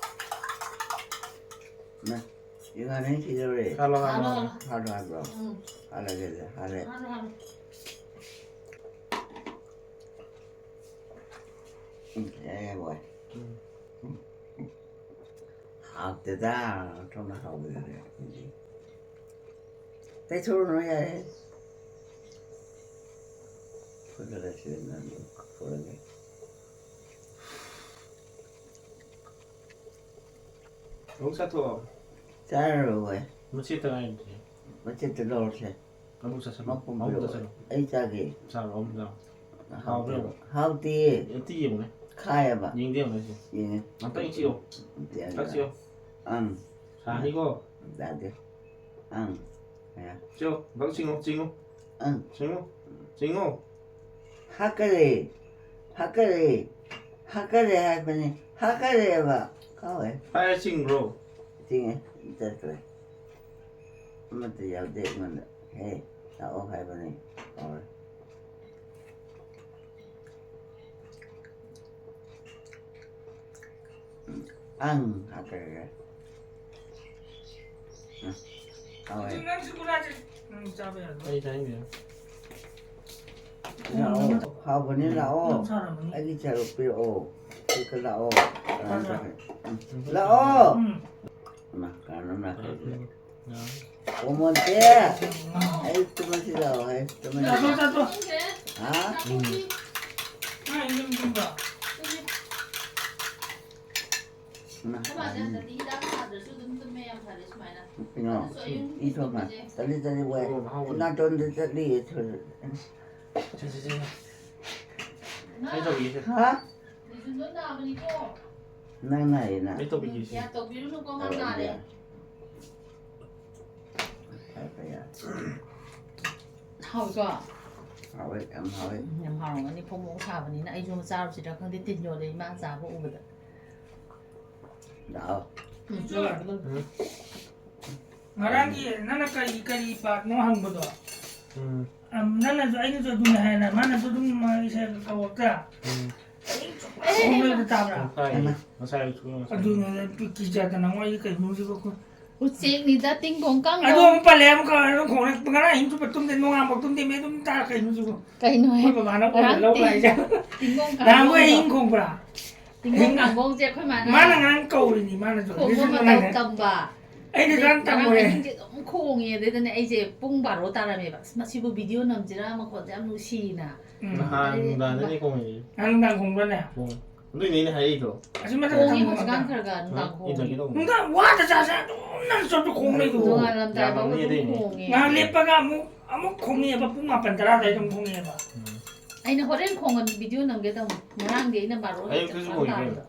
ꯃꯥ, ꯌꯨꯝ ꯉꯥꯅꯤꯡꯉꯦ ꯊꯤꯗꯧꯔꯦ꯫ ꯍꯥꯜꯂꯣ, ꯍꯥꯜꯂꯣ, ꯍꯥꯜꯂꯣ, ꯍꯥꯜꯂꯣ꯫ ꯍꯥꯜꯂꯣ ꯍꯥꯏꯕ꯭ꯔꯣ? ꯎꯝ꯫ ꯍꯥꯜꯂꯒꯦ ꯑꯗꯨꯗꯤ, ꯍꯥꯜꯂꯦ꯫ ꯍꯥꯜꯂꯣ, ꯍꯥꯜꯂꯣ꯫ ꯎꯝ, ꯌꯥꯏ, ꯌꯥꯏ, ꯕꯣꯏ꯫ ꯎꯝ꯫ ꯍꯥꯎꯇꯦꯗ, ꯊꯣꯡꯅ ꯍꯥꯎꯕꯗꯨꯗꯤ꯫ ꯇꯩꯊꯣꯛꯎꯔꯣ, ꯌꯥꯔꯦ꯫ ꯐꯨꯠꯂꯒ ꯁꯤꯗ ꯅꯪ ꯐꯨꯠꯂꯒꯦ꯫ ꯑꯃꯨꯛ ꯆꯥꯊꯣꯛꯑꯣ꯫ ꯆꯥꯔꯔꯣꯏ꯫ ꯃꯆꯦꯠꯇ ꯉꯥꯏꯔꯤꯗꯨꯗꯤ꯫ ꯃꯆꯦꯠꯇ ꯂꯧꯔꯁꯦ꯫ ꯑꯃꯨꯛ ꯆꯥꯁꯜꯂꯣ꯫ ꯃꯄꯨꯝ ꯑꯃꯨꯛ ꯄꯤꯔꯛꯑꯣ꯫ ꯆꯥꯁꯜꯂꯣ꯫ ꯑꯩ ꯆꯥꯒꯦ꯫ ꯆꯥꯔꯣ, ꯑꯃꯨꯛ ꯆꯥꯔꯣ꯫ ꯍꯥꯎꯕ꯭ꯔꯣ? ꯍꯥꯎꯇꯦ꯫ ꯑꯝꯇ ꯌꯦꯡꯉꯨꯅꯦ꯫ ꯈꯥꯏꯌꯦꯕ꯫ ꯌꯦꯡꯗꯦ ꯌꯦꯡꯉꯨꯅꯦ ꯁꯦ꯫ ꯌꯦꯡꯉꯦ꯫ ꯑꯝꯇꯪ ꯆꯤꯛꯑꯣ꯫ ꯑꯝꯇ ꯌꯦꯡꯉꯦ꯫ ꯈꯔ ꯆꯤꯛꯑꯣ꯫ ꯑꯪ꯫ ꯁꯥꯅꯤꯀꯣ꯫ ꯌꯥꯗꯦ꯫ ꯑꯪ꯫ ꯌꯥ꯫ ꯆꯤꯛꯑꯣ꯫ ꯑꯝꯇꯪ ꯆꯤꯡꯉꯣ, ꯆꯤꯡꯉꯣ꯫ ꯑꯪ꯫ ꯆꯤꯡꯉꯣ꯫ ꯆꯤꯡꯉꯣ꯫ ꯍꯥꯀꯠꯂꯦ꯫ ꯍꯥꯀꯠꯂꯦ꯫ ꯍꯥꯀꯠꯂꯦ ꯍꯥꯏꯕꯅꯤ꯫ ꯍꯥꯀꯠꯂꯦꯕ꯫ ꯀꯥꯎꯋꯦ꯫ ꯍꯥꯏꯔ ꯆꯤꯡꯈ꯭ꯔꯣ꯫ ꯆꯤꯡꯉꯦ꯫ ꯆꯠꯈ꯭ꯔꯦ꯫ ꯑꯃꯠꯇ ꯌꯥꯎꯗꯦ ꯑꯩꯉꯣꯟꯗ꯫ ꯍꯦ, ꯂꯥꯛꯑꯣ ꯍꯥꯏꯕꯅꯤ꯫ ꯀꯥꯎꯔꯦ꯫ ꯑꯪ ꯍꯥꯀꯠꯂꯦ꯫ ꯍꯥꯎꯋꯦ꯫ ꯅꯪ ꯁꯤꯡꯒꯨꯂꯥꯁꯦ, ꯎꯝ, ꯆꯥꯕ ꯌꯥꯔꯣꯏ꯫ ꯑꯩ ꯆꯥꯅꯤꯡꯗꯦ꯫ ꯂꯥꯛꯑꯣ, ꯍꯥꯎꯕꯅꯦ, ꯂꯥꯛꯑꯣ꯫ ꯅꯪ ꯆꯥꯔꯝꯃꯅꯤ꯫ ꯑꯩꯒꯤ ꯆꯔꯨꯛ ꯄꯤꯔꯛꯑꯣ꯫ ꯁꯤꯗ ꯂꯥꯛꯑꯣ꯫ ꯀꯅꯥ ꯆꯥꯔ? ꯆꯥꯔꯦ? ꯎꯝ꯫ ꯂꯥꯛꯑꯣ꯫ ꯎꯝ꯫ ꯏꯃꯥ, ꯀꯅꯥꯅꯣ ꯂꯥꯛꯈ꯭ꯔꯤꯁꯦ? ꯎꯝ꯫ ꯑꯣ, ꯃꯣꯟꯇꯦ! ꯎꯝ꯫ ꯑꯩ ꯇꯨꯝꯃꯁꯤ ꯂꯥꯛꯑꯣ, ꯑꯩ ꯇꯨꯝꯃꯁꯤ ꯆꯥꯊꯣꯛ, ꯂꯥꯛꯑꯣ꯫ ꯆꯥꯊꯣꯛ꯫ ꯍꯥ? ꯎꯝ꯫ ꯅꯪ ꯌꯨꯝ ꯇꯨꯝꯕ꯭ꯔꯣ? ꯏꯃꯥ꯫ ꯑꯩꯈꯣꯏ ꯃꯥꯗꯤ ꯍꯟꯗꯛꯇꯤ ꯍꯤꯗꯥꯛ ꯊꯥꯗ꯭ꯔꯁꯨ ꯑꯗꯨꯝ ꯇꯨꯝꯃꯦ, ꯌꯥꯝ ꯐꯔꯦ ꯁꯨꯃꯥꯏꯅ꯫ ꯀꯩꯅꯣ, ꯑꯗꯨꯁꯨ ꯑꯌꯨꯛ ꯏ ꯊꯣꯛꯄ꯫ ꯅꯨꯡꯊꯤꯟ ꯇꯨꯝꯕꯁꯦ꯫ ꯆꯠꯂꯤ, ꯆꯠꯂꯤ, ꯋꯥꯏ꯫ ꯑꯣ, ꯃꯍꯥꯎ ꯅꯥꯇꯣꯟꯗ ꯆꯠꯂꯤ, ꯊꯨ-꯫ ꯁꯦ, ꯁꯦ, ꯁꯦ, ꯁꯦ꯫ ꯏꯃꯥ! ꯑꯩ ꯇꯧꯕꯤꯒꯦꯁꯦ꯫ ꯍꯥ? ꯂꯤꯖꯨꯟꯗꯣ ꯅꯥꯕꯅꯤꯀꯣ꯫ ꯅꯪ ꯅꯥꯏꯌꯦꯅ꯫ ꯑꯩ ꯇꯧꯕꯤꯒꯦꯁꯦ꯫ ꯎꯝ, ꯌꯥ ꯇꯧꯕꯤꯔꯨꯅꯨꯀꯣ, ꯑꯉꯥꯡ ꯇꯧꯔꯛꯑꯒꯦ꯫ ꯅꯥꯔꯦ꯫ ꯐꯔꯦ, ꯐꯔꯦ, ꯌꯥꯔꯦ꯫ ꯍꯥꯎꯏꯀꯣ? ꯍꯥꯎꯋꯦ, ꯌꯥꯝ ꯍꯥꯎꯋꯦ꯫ ꯎꯝ, ꯌꯥꯝ ꯍꯥꯎꯔꯝꯒꯅꯤ꯫ ꯐꯣꯡ ꯐꯣꯡ ꯁꯥꯕꯅꯤꯅ ꯑꯩꯁꯨ ꯑꯃ ꯆꯥꯔꯨꯁꯤꯔꯥ ꯈꯪꯗꯦ, ꯇꯤꯟ ꯌꯣꯠꯂꯦ ꯏꯃꯥ ꯆꯥꯕ ꯎꯕꯗ꯫ ꯂꯥꯛꯑꯣ꯫ ꯎꯝ, ꯆꯥꯔꯨꯔꯒ ꯂꯣꯏꯔꯦ꯫ ꯎꯝ꯫ ꯉꯔꯥꯡꯒꯤ ꯅꯪꯅ ꯀꯔꯤ, ꯀꯔꯤ ꯄꯥꯠꯅꯣ ꯍꯪꯕꯗꯣ? ꯎꯝ꯫ ꯑꯝ, ꯅꯪꯅꯁꯨ ꯑꯩꯅꯁꯨ ꯑꯗꯨꯅꯦ ꯍꯥꯏꯅ ꯃꯥꯅꯁꯨ ꯑꯗꯨꯝ ꯃꯥꯒꯤ ꯁꯦꯜ ꯀꯧꯔꯛꯇ? ꯎꯝ꯫ ꯑꯍꯤꯡ ꯆꯨꯞꯄ ꯈꯣꯡꯂꯩꯗ ꯇꯥꯕ꯭ꯔꯥ? ꯇꯥꯏꯌꯦ꯫ ꯉꯁꯥꯏ ꯑꯌꯨꯛꯁꯨ ꯉꯁꯥꯏ꯫ ꯑꯗꯨꯅꯦ ꯑꯩ ꯀꯤꯖꯗꯅ ꯃꯣꯏ ꯀꯩꯅꯣꯁꯤꯕꯨ꯫ ꯎꯆꯦꯛꯅꯤꯗ ꯇꯤꯡꯒꯣꯡ ꯀꯥꯡꯒꯣꯡ꯫ ꯑꯗꯨ ꯑꯃꯨꯛ ꯄꯜꯂꯦ ꯑꯃꯨꯛꯀ ꯑꯗꯨꯝ ꯈꯣꯡꯂꯩ ꯉꯔꯥꯡ ꯑꯍꯤꯡ ꯆꯨꯞꯄ ꯇꯨꯝꯗꯦ ꯅꯣꯡꯉꯥꯟꯕ ꯇꯨꯝꯗꯦ ꯃꯤ ꯑꯗꯨꯝ ꯇꯥ ꯀꯩꯅꯣꯁꯤꯕꯨ꯫ ꯀꯩꯅꯣ ꯍꯦ? ꯑꯩꯈꯣꯏ ꯕꯕꯥꯅ ꯉꯔꯥꯡ ꯑꯣꯏꯅ ꯂꯧ ꯇꯤꯡ-, ꯂꯥꯛꯏꯁꯦ꯫ ꯇꯤꯡꯒꯣꯡ ꯅꯍꯥꯟꯈꯣꯏ ꯀꯥꯡꯒꯣꯡꯗꯣ꯫ ꯑꯍꯤꯡ ꯈꯣꯡꯕ꯭ꯔꯥ? ꯇꯤꯡꯒꯣꯡ ꯑꯍꯤꯡ ꯀꯥꯡꯒꯣꯡꯁꯦ ꯑꯩꯈꯣꯏ ꯃꯥꯅ ꯃꯥꯅ ꯉꯔꯥꯡ ꯀꯧꯔꯤꯅꯤ ꯃꯥꯅꯁꯨ꯫ ꯈꯣꯡꯕ ꯅꯤꯡꯁꯤꯡꯕ ꯃꯇꯧ ꯅꯥꯏꯅ꯫ ꯇꯝꯕ꯫ ꯑꯩꯅ ꯑꯗꯩ ꯉꯔꯥꯡ ꯉꯔꯥꯡ ꯇꯝꯃꯨꯔꯦ꯫ ꯑꯍꯤꯡꯁꯦ ꯑꯗꯨꯝ ꯈꯣꯡꯉꯦ꯫ ꯑꯗꯩꯗꯅꯦ ꯑꯩꯁꯦ ꯄꯨꯡ ꯕꯥꯔꯣ ꯇꯥꯔꯝꯃꯦꯕ꯫ ꯑꯁ, ꯃꯁꯤꯕꯨ ꯚꯤꯗꯤꯑꯣ ꯅꯝꯁꯤꯔꯥ, ꯃꯈꯣꯟꯁꯦ ꯌꯥꯝ ꯅꯨꯡꯁꯤꯅ꯫ ꯎꯝ꯫ ꯅꯍꯥꯟ ꯑꯗꯩꯗꯤ ꯅꯨꯡꯗꯥꯡꯗꯅꯦ ꯈꯣꯡꯉꯤꯁꯦ꯫ ꯉꯔꯥꯡ ꯅꯨꯡꯗꯥꯡ ꯈꯣꯡꯕ꯭ꯔꯅꯦ? ꯈꯣꯡꯉꯦ꯫ ꯑꯗꯨꯏꯅꯦ ꯑꯩꯅ ꯍꯥꯏꯔꯛꯏꯗꯣ꯫ ꯑꯁꯤ ꯃꯊꯛꯇ ꯈꯣꯡꯉꯦ ꯊꯝꯃꯣ ꯍꯧꯖꯤꯛꯀꯥꯟ ꯑꯝꯇ꯫ ꯈꯔ ꯈꯔ ꯅꯨꯡꯗꯥꯡ ꯍꯥ? ꯈꯣꯡꯉꯦ꯫ ꯏꯟꯖꯟꯒꯦ ꯇꯧꯕꯅꯦ꯫ ꯅꯨꯡꯗꯥꯡ ꯋꯥꯗ ꯆꯥꯁꯦ ꯑꯗꯨꯝ ꯅꯪ ꯆꯠꯄ ꯈꯣꯡ ꯂꯩꯗꯨꯕꯨ꯫ ꯅꯣꯡꯉꯥꯜꯂꯝꯗꯥꯏ ꯌꯥꯝ ꯐꯥꯎꯕ ꯅꯣꯛꯅꯤꯡꯉꯦ ꯑꯗꯨꯝ ꯑꯗꯨꯏꯅꯦ꯫ ꯈꯣꯡꯉꯦ꯫ ꯉꯥꯏꯍꯥꯛ ꯂꯦꯞꯄꯒ ꯑꯃꯨꯛ, ꯑꯃꯨꯛ ꯈꯣꯡꯉꯛꯑꯦꯕ ꯄꯨꯡ ꯃꯥꯄꯟ ꯇꯔꯥ ꯑꯗꯨꯋꯥꯏꯗ ꯑꯃꯨꯛ ꯈꯣꯡꯉꯛꯑꯦꯕ꯫ ꯎꯝ꯫ ꯑꯩꯅ ꯍꯣꯔꯦꯟ ꯈꯣꯡꯉ ꯚꯤꯗꯤꯑꯣ ꯅꯝꯒꯦ ꯇꯧꯅꯤ꯫ ꯉꯔꯥꯡꯗꯤ ꯑꯩꯅ ꯕꯥꯔꯣ ꯍꯦꯛ ꯑꯌꯨꯛꯇꯁꯨ ꯆꯠꯄ ꯈꯣꯡꯉꯤ ꯇꯥꯕꯗꯣ꯫ ꯀꯩꯅꯣ꯫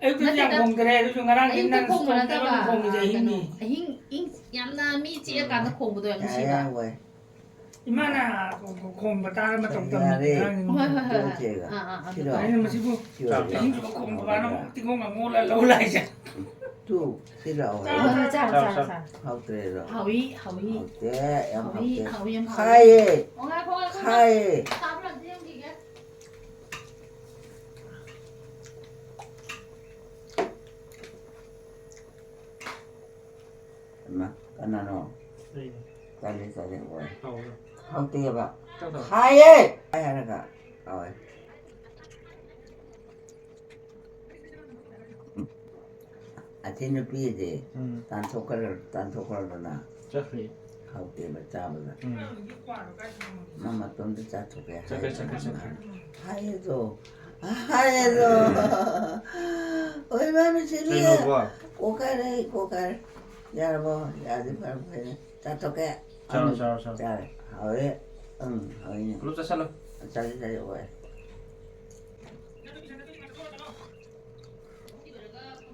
ꯑꯌꯨꯛꯇꯗꯤ ꯌꯥꯝ ꯅꯠꯇꯦꯗ꯫ ꯈꯣꯡꯗ꯭ꯔꯦ, ꯑꯗꯨꯁꯨ ꯉꯔꯥꯡꯗꯤ ꯑꯌꯨꯛꯇ ꯅꯪ ꯈꯣꯡꯕ ꯁ꯭ꯀꯨꯜ ꯅꯠꯇꯕ, ꯆꯠꯂꯒ ꯈꯣꯡꯉꯤꯁꯦ ꯑꯥ, ꯑꯍꯤꯡꯅꯤ꯫ ꯀꯩꯅꯣ, ꯑꯍꯤꯡ, ꯏꯪ, ꯌꯥꯝꯅ ꯃꯤ ꯆꯤꯛꯑꯀꯥꯟꯗ ꯎꯝ꯫ ꯈꯣꯡꯕꯗꯣ ꯌꯥꯝ ꯌꯥꯔꯦ, ꯅꯨꯡꯁꯤꯕ꯫ ꯌꯥꯔꯦ, ꯋꯥꯏ꯫ ꯏꯃꯥꯅ ꯈꯣꯡ-, ꯈꯣꯡꯕ ꯇꯥꯔ ꯃꯇꯧ ꯌꯥꯔꯦ꯫ ꯇꯝꯃꯤꯅꯦ ꯑꯉꯥꯡꯁꯤꯡ꯫ ꯍꯣꯏ, ꯍꯣꯏ, ꯍꯣꯏ, ꯍꯣꯏ꯫ ꯇꯣꯛꯑꯁꯦꯕ꯫ ꯑꯥ, ꯑꯥ, ꯑꯥ, ꯁꯤꯔꯣ? ꯑꯗꯨꯗꯣ꯫ ꯑꯩꯅ ꯃꯁꯤꯕꯨ ꯆꯥꯛ, ꯆꯥꯛ꯫ ꯑꯍꯤꯡ ꯆꯨꯞꯄ ꯈꯣꯡꯕ ꯀꯥꯟꯗ ꯑꯃꯨꯛ ꯇꯤꯡꯒꯣꯡ ꯑꯃꯨꯛ ꯑꯣꯜꯂ ꯂꯧ ꯂꯥꯛꯏꯁꯦ꯫ ꯇꯨ, ꯁꯤꯔꯣ? ꯆꯥꯔꯣ, ꯆꯥꯔꯣ, ꯆꯥꯔꯣ, ꯆꯥꯔꯣ, ꯆꯥꯔꯣ, ꯆꯥꯔꯣ꯫ ꯍꯥꯎꯇ꯭ꯔꯦꯗꯣ? ꯍꯥꯎꯏ, ꯍꯥꯎꯏ꯫ ꯍꯥꯎꯇꯦ, ꯌꯥꯝ ꯍꯥꯎꯏ, ꯍꯥꯎꯇꯦ꯫ ꯍꯥꯎꯏ, ꯌꯥꯝ ꯍꯥꯎꯏ꯫ ꯈꯥꯏꯌꯦ꯫ ꯑꯣ, ꯉꯥꯏꯈꯣ, ꯉꯥꯏꯈꯣ, ꯉꯥꯏꯈꯣ꯫ ꯈꯥꯏꯌꯦ꯫ ꯁꯥꯕ꯭ꯔꯥ ꯑꯝꯇ ꯌꯦꯡꯈꯤꯒꯦ꯫ ꯏꯃꯥ, ꯀꯅꯥꯅꯣ? ꯑꯩꯅꯦ꯫ ꯆꯠꯂꯦ, ꯆꯠꯂꯦ, ꯑꯣꯏ꯫ ꯍꯥꯎꯕ꯭ꯔꯣ? ꯍꯥꯎꯇꯦꯕ꯫ ꯆꯥꯛ ꯆꯥꯎ꯫ ꯍꯥꯏꯌꯦ! ꯍꯥꯏ ꯍꯥꯏꯔꯒ, ꯍꯥꯎꯋꯦ꯫ ꯎꯝ꯫ ꯑꯁꯤ ꯅꯨꯄꯤꯁꯦ ꯎꯝ꯫ ꯇꯥꯟꯊꯣꯛꯈ꯭ꯔ-, ꯇꯥꯟꯊꯣꯛꯈ꯭ꯔꯗꯅ꯫ ꯆꯠꯈ꯭ꯔꯦ꯫ ꯍꯥꯎꯇꯦꯕ ꯆꯥꯕꯗ꯫ ꯎꯝ꯫ ꯃꯥ ꯃꯇꯣꯝꯇ ꯆꯥꯊꯣꯛꯀꯦ ꯆꯠꯈ꯭ꯔꯦ, ꯍꯥꯏꯔꯒ ꯆꯠꯈ꯭ꯔꯦ, ꯆꯠꯈ꯭ꯔꯦ꯫ ꯍꯥꯏꯌꯦꯗꯣ꯫ ꯍꯥꯏꯌꯦꯗꯣ꯫ ꯑꯣꯏ ꯃꯥ ꯃꯁꯤꯗꯤ꯫ ꯀꯩꯅꯣꯕꯣ? ꯀꯣꯛ ꯀꯥꯏꯔꯦ, ꯀꯣꯛ ꯀꯥꯏꯔꯦ꯫ ꯌꯥꯔꯕꯣ? ꯌꯥꯔꯗꯤ ꯐꯔꯦ, ꯐꯔꯦ꯫ ꯆꯥꯊꯣꯛꯀꯦ꯫ ꯆꯥꯔꯣ, ꯎꯝ, ꯆꯥꯔꯣ, ꯆꯥꯔꯣ꯫ ꯆꯥꯔꯦ꯫ ꯍꯥꯎꯋꯦ꯫ ꯎꯝ, ꯍꯥꯎꯋꯤꯅꯦ꯫ ꯄꯨꯂꯞ ꯆꯥꯁꯜꯂꯣ꯫ ꯆꯥꯁꯜꯂꯦ, ꯆꯥꯁꯜꯂꯦ, ꯑꯣꯏ꯫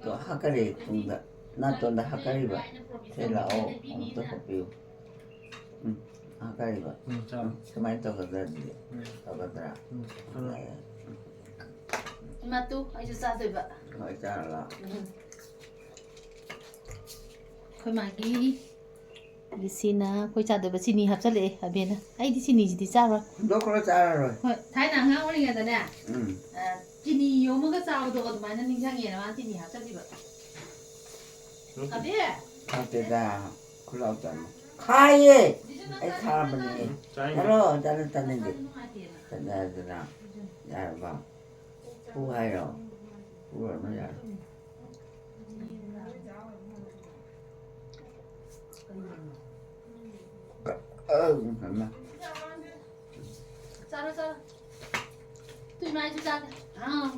ꯇꯣ, ꯍꯥꯀꯔꯦ ꯇꯨꯡꯗ꯫ ꯅꯥꯇꯣꯟꯗ ꯍꯥꯀꯔꯤꯕ꯫ ꯁꯦ ꯂꯥꯛꯑꯣ, ꯑꯃꯨꯛꯇ ꯍꯣꯠꯄꯤꯌꯨ꯫ ꯎꯝ, ꯍꯥꯀꯔꯤꯕ꯫ ꯎꯝ, ꯆꯥꯔꯣ꯫ ꯎꯝ, ꯁꯨꯃꯥꯏꯅ ꯇꯧꯒꯗ꯭ꯔꯥ ꯑꯗꯨꯗꯤ? ꯎꯝ꯫ ꯇꯧꯒꯗ꯭ꯔꯥ? ꯎꯝ, ꯆꯥꯔꯣ꯫ ꯌꯥꯏ, ꯌꯥꯏ꯫ ꯏꯃꯥ, ꯇꯨ, ꯑꯩꯁꯨ ꯆꯥꯗꯣꯏꯕ꯫ ꯍꯣꯏ, ꯆꯥꯔꯣ ꯂꯥꯛꯑꯣ꯫ ꯎꯝ꯫ ꯑꯩꯈꯣꯏ ꯃꯥꯒꯤ ꯁꯤꯅ ꯑꯩꯈꯣꯏ ꯆꯥꯗꯣꯏꯕ ꯆꯤꯅꯤ ꯍꯥꯞꯆꯜꯂꯛꯑꯦ ꯑꯕꯦꯅ꯫ ꯑꯩꯗꯤ ꯆꯤꯅꯤꯁꯤꯗꯤ ꯆꯥꯔꯣꯏ꯫ ꯍꯨꯟꯗꯣꯛꯈ꯭ꯔꯣ, ꯆꯥꯔꯔꯣꯏ꯫ ꯍꯣꯏ, ꯊꯥꯏꯅ ꯑꯉꯥꯡ ꯑꯣꯏꯔꯤꯉꯩꯗꯅꯦ, ꯎꯝ꯫ ꯑ, ꯆꯤꯅꯤ ꯌꯣꯝꯃꯒ ꯆꯥꯕꯗꯣ ꯑꯗꯨꯃꯥꯏꯅ ꯅꯤꯡꯁꯤꯡꯉꯦꯅ ꯃꯥꯅ ꯆꯤꯅꯤ ꯍꯥꯞꯆꯜꯂꯤꯕ꯫ ꯎꯝ꯫ ꯑꯕꯦ! ꯍꯥꯞꯇꯦꯗ, ꯈꯨꯂꯥꯎ ꯆꯥꯅꯤ꯫ ꯈꯥꯏꯌꯦ! ꯑꯩ ꯈꯥꯕꯅꯦ꯫ ꯆꯥꯏꯅꯦ꯫ ꯆꯠꯂꯣ, ꯆꯠꯂꯣ, ꯆꯥꯅꯤꯡꯗꯦ꯫ ꯅꯨꯡꯉꯥꯏꯇꯦꯅ꯫ ꯆꯠꯂꯣ ꯍꯥꯏꯗꯅ꯫ ꯌꯥꯔꯕ? ꯐꯨ ꯍꯥꯏꯔꯣ? ꯐꯨꯔꯅꯨ, ꯌꯥꯔꯦ꯫ ꯑꯧ, ꯃꯃꯥ꯫ ꯆꯥꯔꯣ, ꯆꯥꯔꯣ꯫ ꯇꯨ ꯏꯃꯥ, ꯑꯩꯁꯨ ꯆꯥꯒꯦ꯫ ꯑꯥ꯫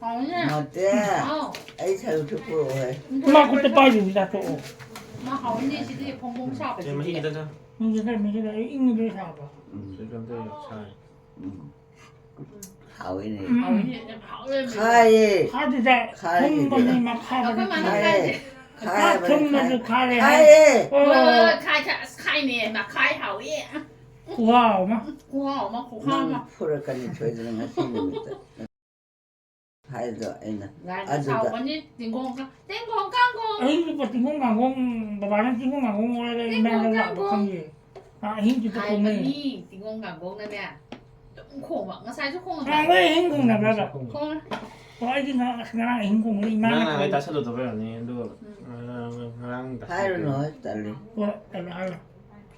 ꯍꯥꯎꯅꯦ꯫ ꯅꯠꯇꯦ꯫ ꯑꯥꯎ꯫ ꯑꯩ ꯁꯔꯨꯛꯁꯨ ꯄꯨꯔꯛꯑꯣꯍꯦ꯫ ꯏꯃꯥ ꯈꯨꯠꯇ ꯄꯥꯏꯗꯨꯗꯤ ꯆꯥꯊꯣꯛꯑꯣ꯫ ꯃꯥ ꯍꯥꯎꯅꯦ ꯁꯤꯗꯤ ꯐꯣꯡ ꯐꯣꯡ ꯁꯥꯕꯁꯤꯗꯤ꯫ ꯆꯦ, ꯃꯍꯤ ꯈꯤꯇ ꯆꯥ꯫ ꯃꯍꯤ ꯈꯔ, ꯃꯍꯤ ꯈꯔ, ꯑꯩ ꯏꯪꯕꯗ ꯁꯥꯕ꯫ ꯎꯝ꯫ ꯁꯤ ꯀꯩꯅꯣ ꯇꯧꯔꯦ, ꯁꯥꯔꯦ꯫ ꯎꯝ꯫ ꯍꯥꯎꯋꯤꯅꯦ꯫ ꯎꯝ꯫ ꯍꯥꯎꯋꯤꯅꯦ, ꯌꯥꯝ ꯍꯥꯎꯋꯦ꯫ ꯈꯥꯏꯌꯦ꯫ ꯈꯥꯗꯨꯗ ꯈꯥꯏꯌꯦ꯫ ꯊꯨꯝꯕꯅꯦ ꯃꯈꯥꯗ ꯑꯩꯈꯣꯏ ꯃꯥꯅ ꯈꯥꯏꯌꯦ꯫ ꯈꯥꯏꯁꯦ꯫ ꯈꯥꯏ ꯈꯥꯏꯕꯅꯦ, ꯊꯨꯝꯕꯁꯨ ꯈꯥꯏ-, ꯈꯥꯔꯦ ꯍꯥꯏ꯫ ꯈꯥꯏꯌꯦ꯫ ꯍꯣꯏ, ꯍꯣꯏ, ꯍꯣꯏ, ꯑꯣ꯫ ꯈꯥꯏ, ꯈꯥꯏ, ꯑꯁ, ꯈꯥꯏꯅꯦ, ꯃꯈꯥꯏ ꯍꯥꯎꯋꯦ꯫ ꯈꯨꯍꯥꯎ ꯑꯃ꯫ ꯈꯨꯍꯥꯎ ꯑꯃ, ꯈꯨꯍꯥꯎ ꯅꯪ ꯑꯃ꯫ ꯐꯨꯔꯛꯀꯅꯤ ꯁꯣꯏꯗꯅ ꯉꯁꯤ ꯅꯨꯃꯤꯠꯇ꯫ ꯍꯥꯏꯗꯣ ꯑꯩꯅ ꯂꯥꯏꯅ ꯑꯗꯨꯗ ꯁꯥꯎꯒꯅꯤ, ꯇꯤꯡꯒꯣꯡ ꯀ-, ꯇꯤꯡꯒꯣꯡ ꯀꯥꯡꯒꯣꯡ꯫ ꯑꯍꯤꯡ ꯆꯨꯞꯄ ꯇꯤꯡꯒꯣꯡ ꯀꯥꯡꯒꯣꯡ ꯕꯕꯥꯅ ꯇꯤꯡꯒꯣꯡ ꯀꯥꯡꯒꯣꯡ ꯑꯣꯏꯔꯒ ꯇꯤꯡꯒꯣꯡ ꯏꯃꯥꯅ ꯂꯥꯛꯄ ꯀꯥꯡꯒꯣꯡ꯫ ꯈꯪꯗꯦ꯫ ꯑꯥ, ꯑꯍꯤꯡ ꯆꯨꯞꯄ ꯀꯣꯡꯅꯩ꯫ ꯍꯥꯏꯕꯅꯤ, ꯇꯤꯡꯒꯣꯡ ꯀꯥꯡꯒꯣꯡꯅꯅꯦ ꯑꯗꯨꯝ ꯈꯣꯡꯕ꯫ ꯉꯁꯥꯏꯁꯨ ꯈꯣꯡꯉꯝꯕ꯫ ꯅꯍꯥꯟꯈꯩ ꯑꯍꯤꯡ ꯈꯣꯡꯅꯕ꯭ꯔꯕ? ꯈꯣꯡꯉꯦ꯫ ꯍꯣꯏ, ꯑꯩꯗꯤ ꯉꯔꯥꯡ, ꯑꯁ, ꯉꯔꯥꯡ ꯑꯍꯤꯡ ꯈꯣꯡꯕꯗ ꯏꯃꯥꯅ ꯉꯔꯥꯡ ꯅꯍꯥꯟꯒꯩ ꯈꯣꯡꯕꯗ꯫ ꯇꯥꯁꯜꯂꯨꯗꯕ ꯑꯣꯏꯔꯝꯅꯤ, ꯑꯗꯨꯒ ꯎꯝ꯫ ꯉꯔꯥꯡ ꯇꯥꯁꯜꯂꯨꯗꯕ꯫ ꯍꯥꯏꯔꯨꯅꯨ, ꯍꯣꯏ, ꯇꯜꯂꯤ꯫ ꯍꯣꯏ, ꯇꯜꯂꯦ ꯍꯥꯏꯔꯣ꯫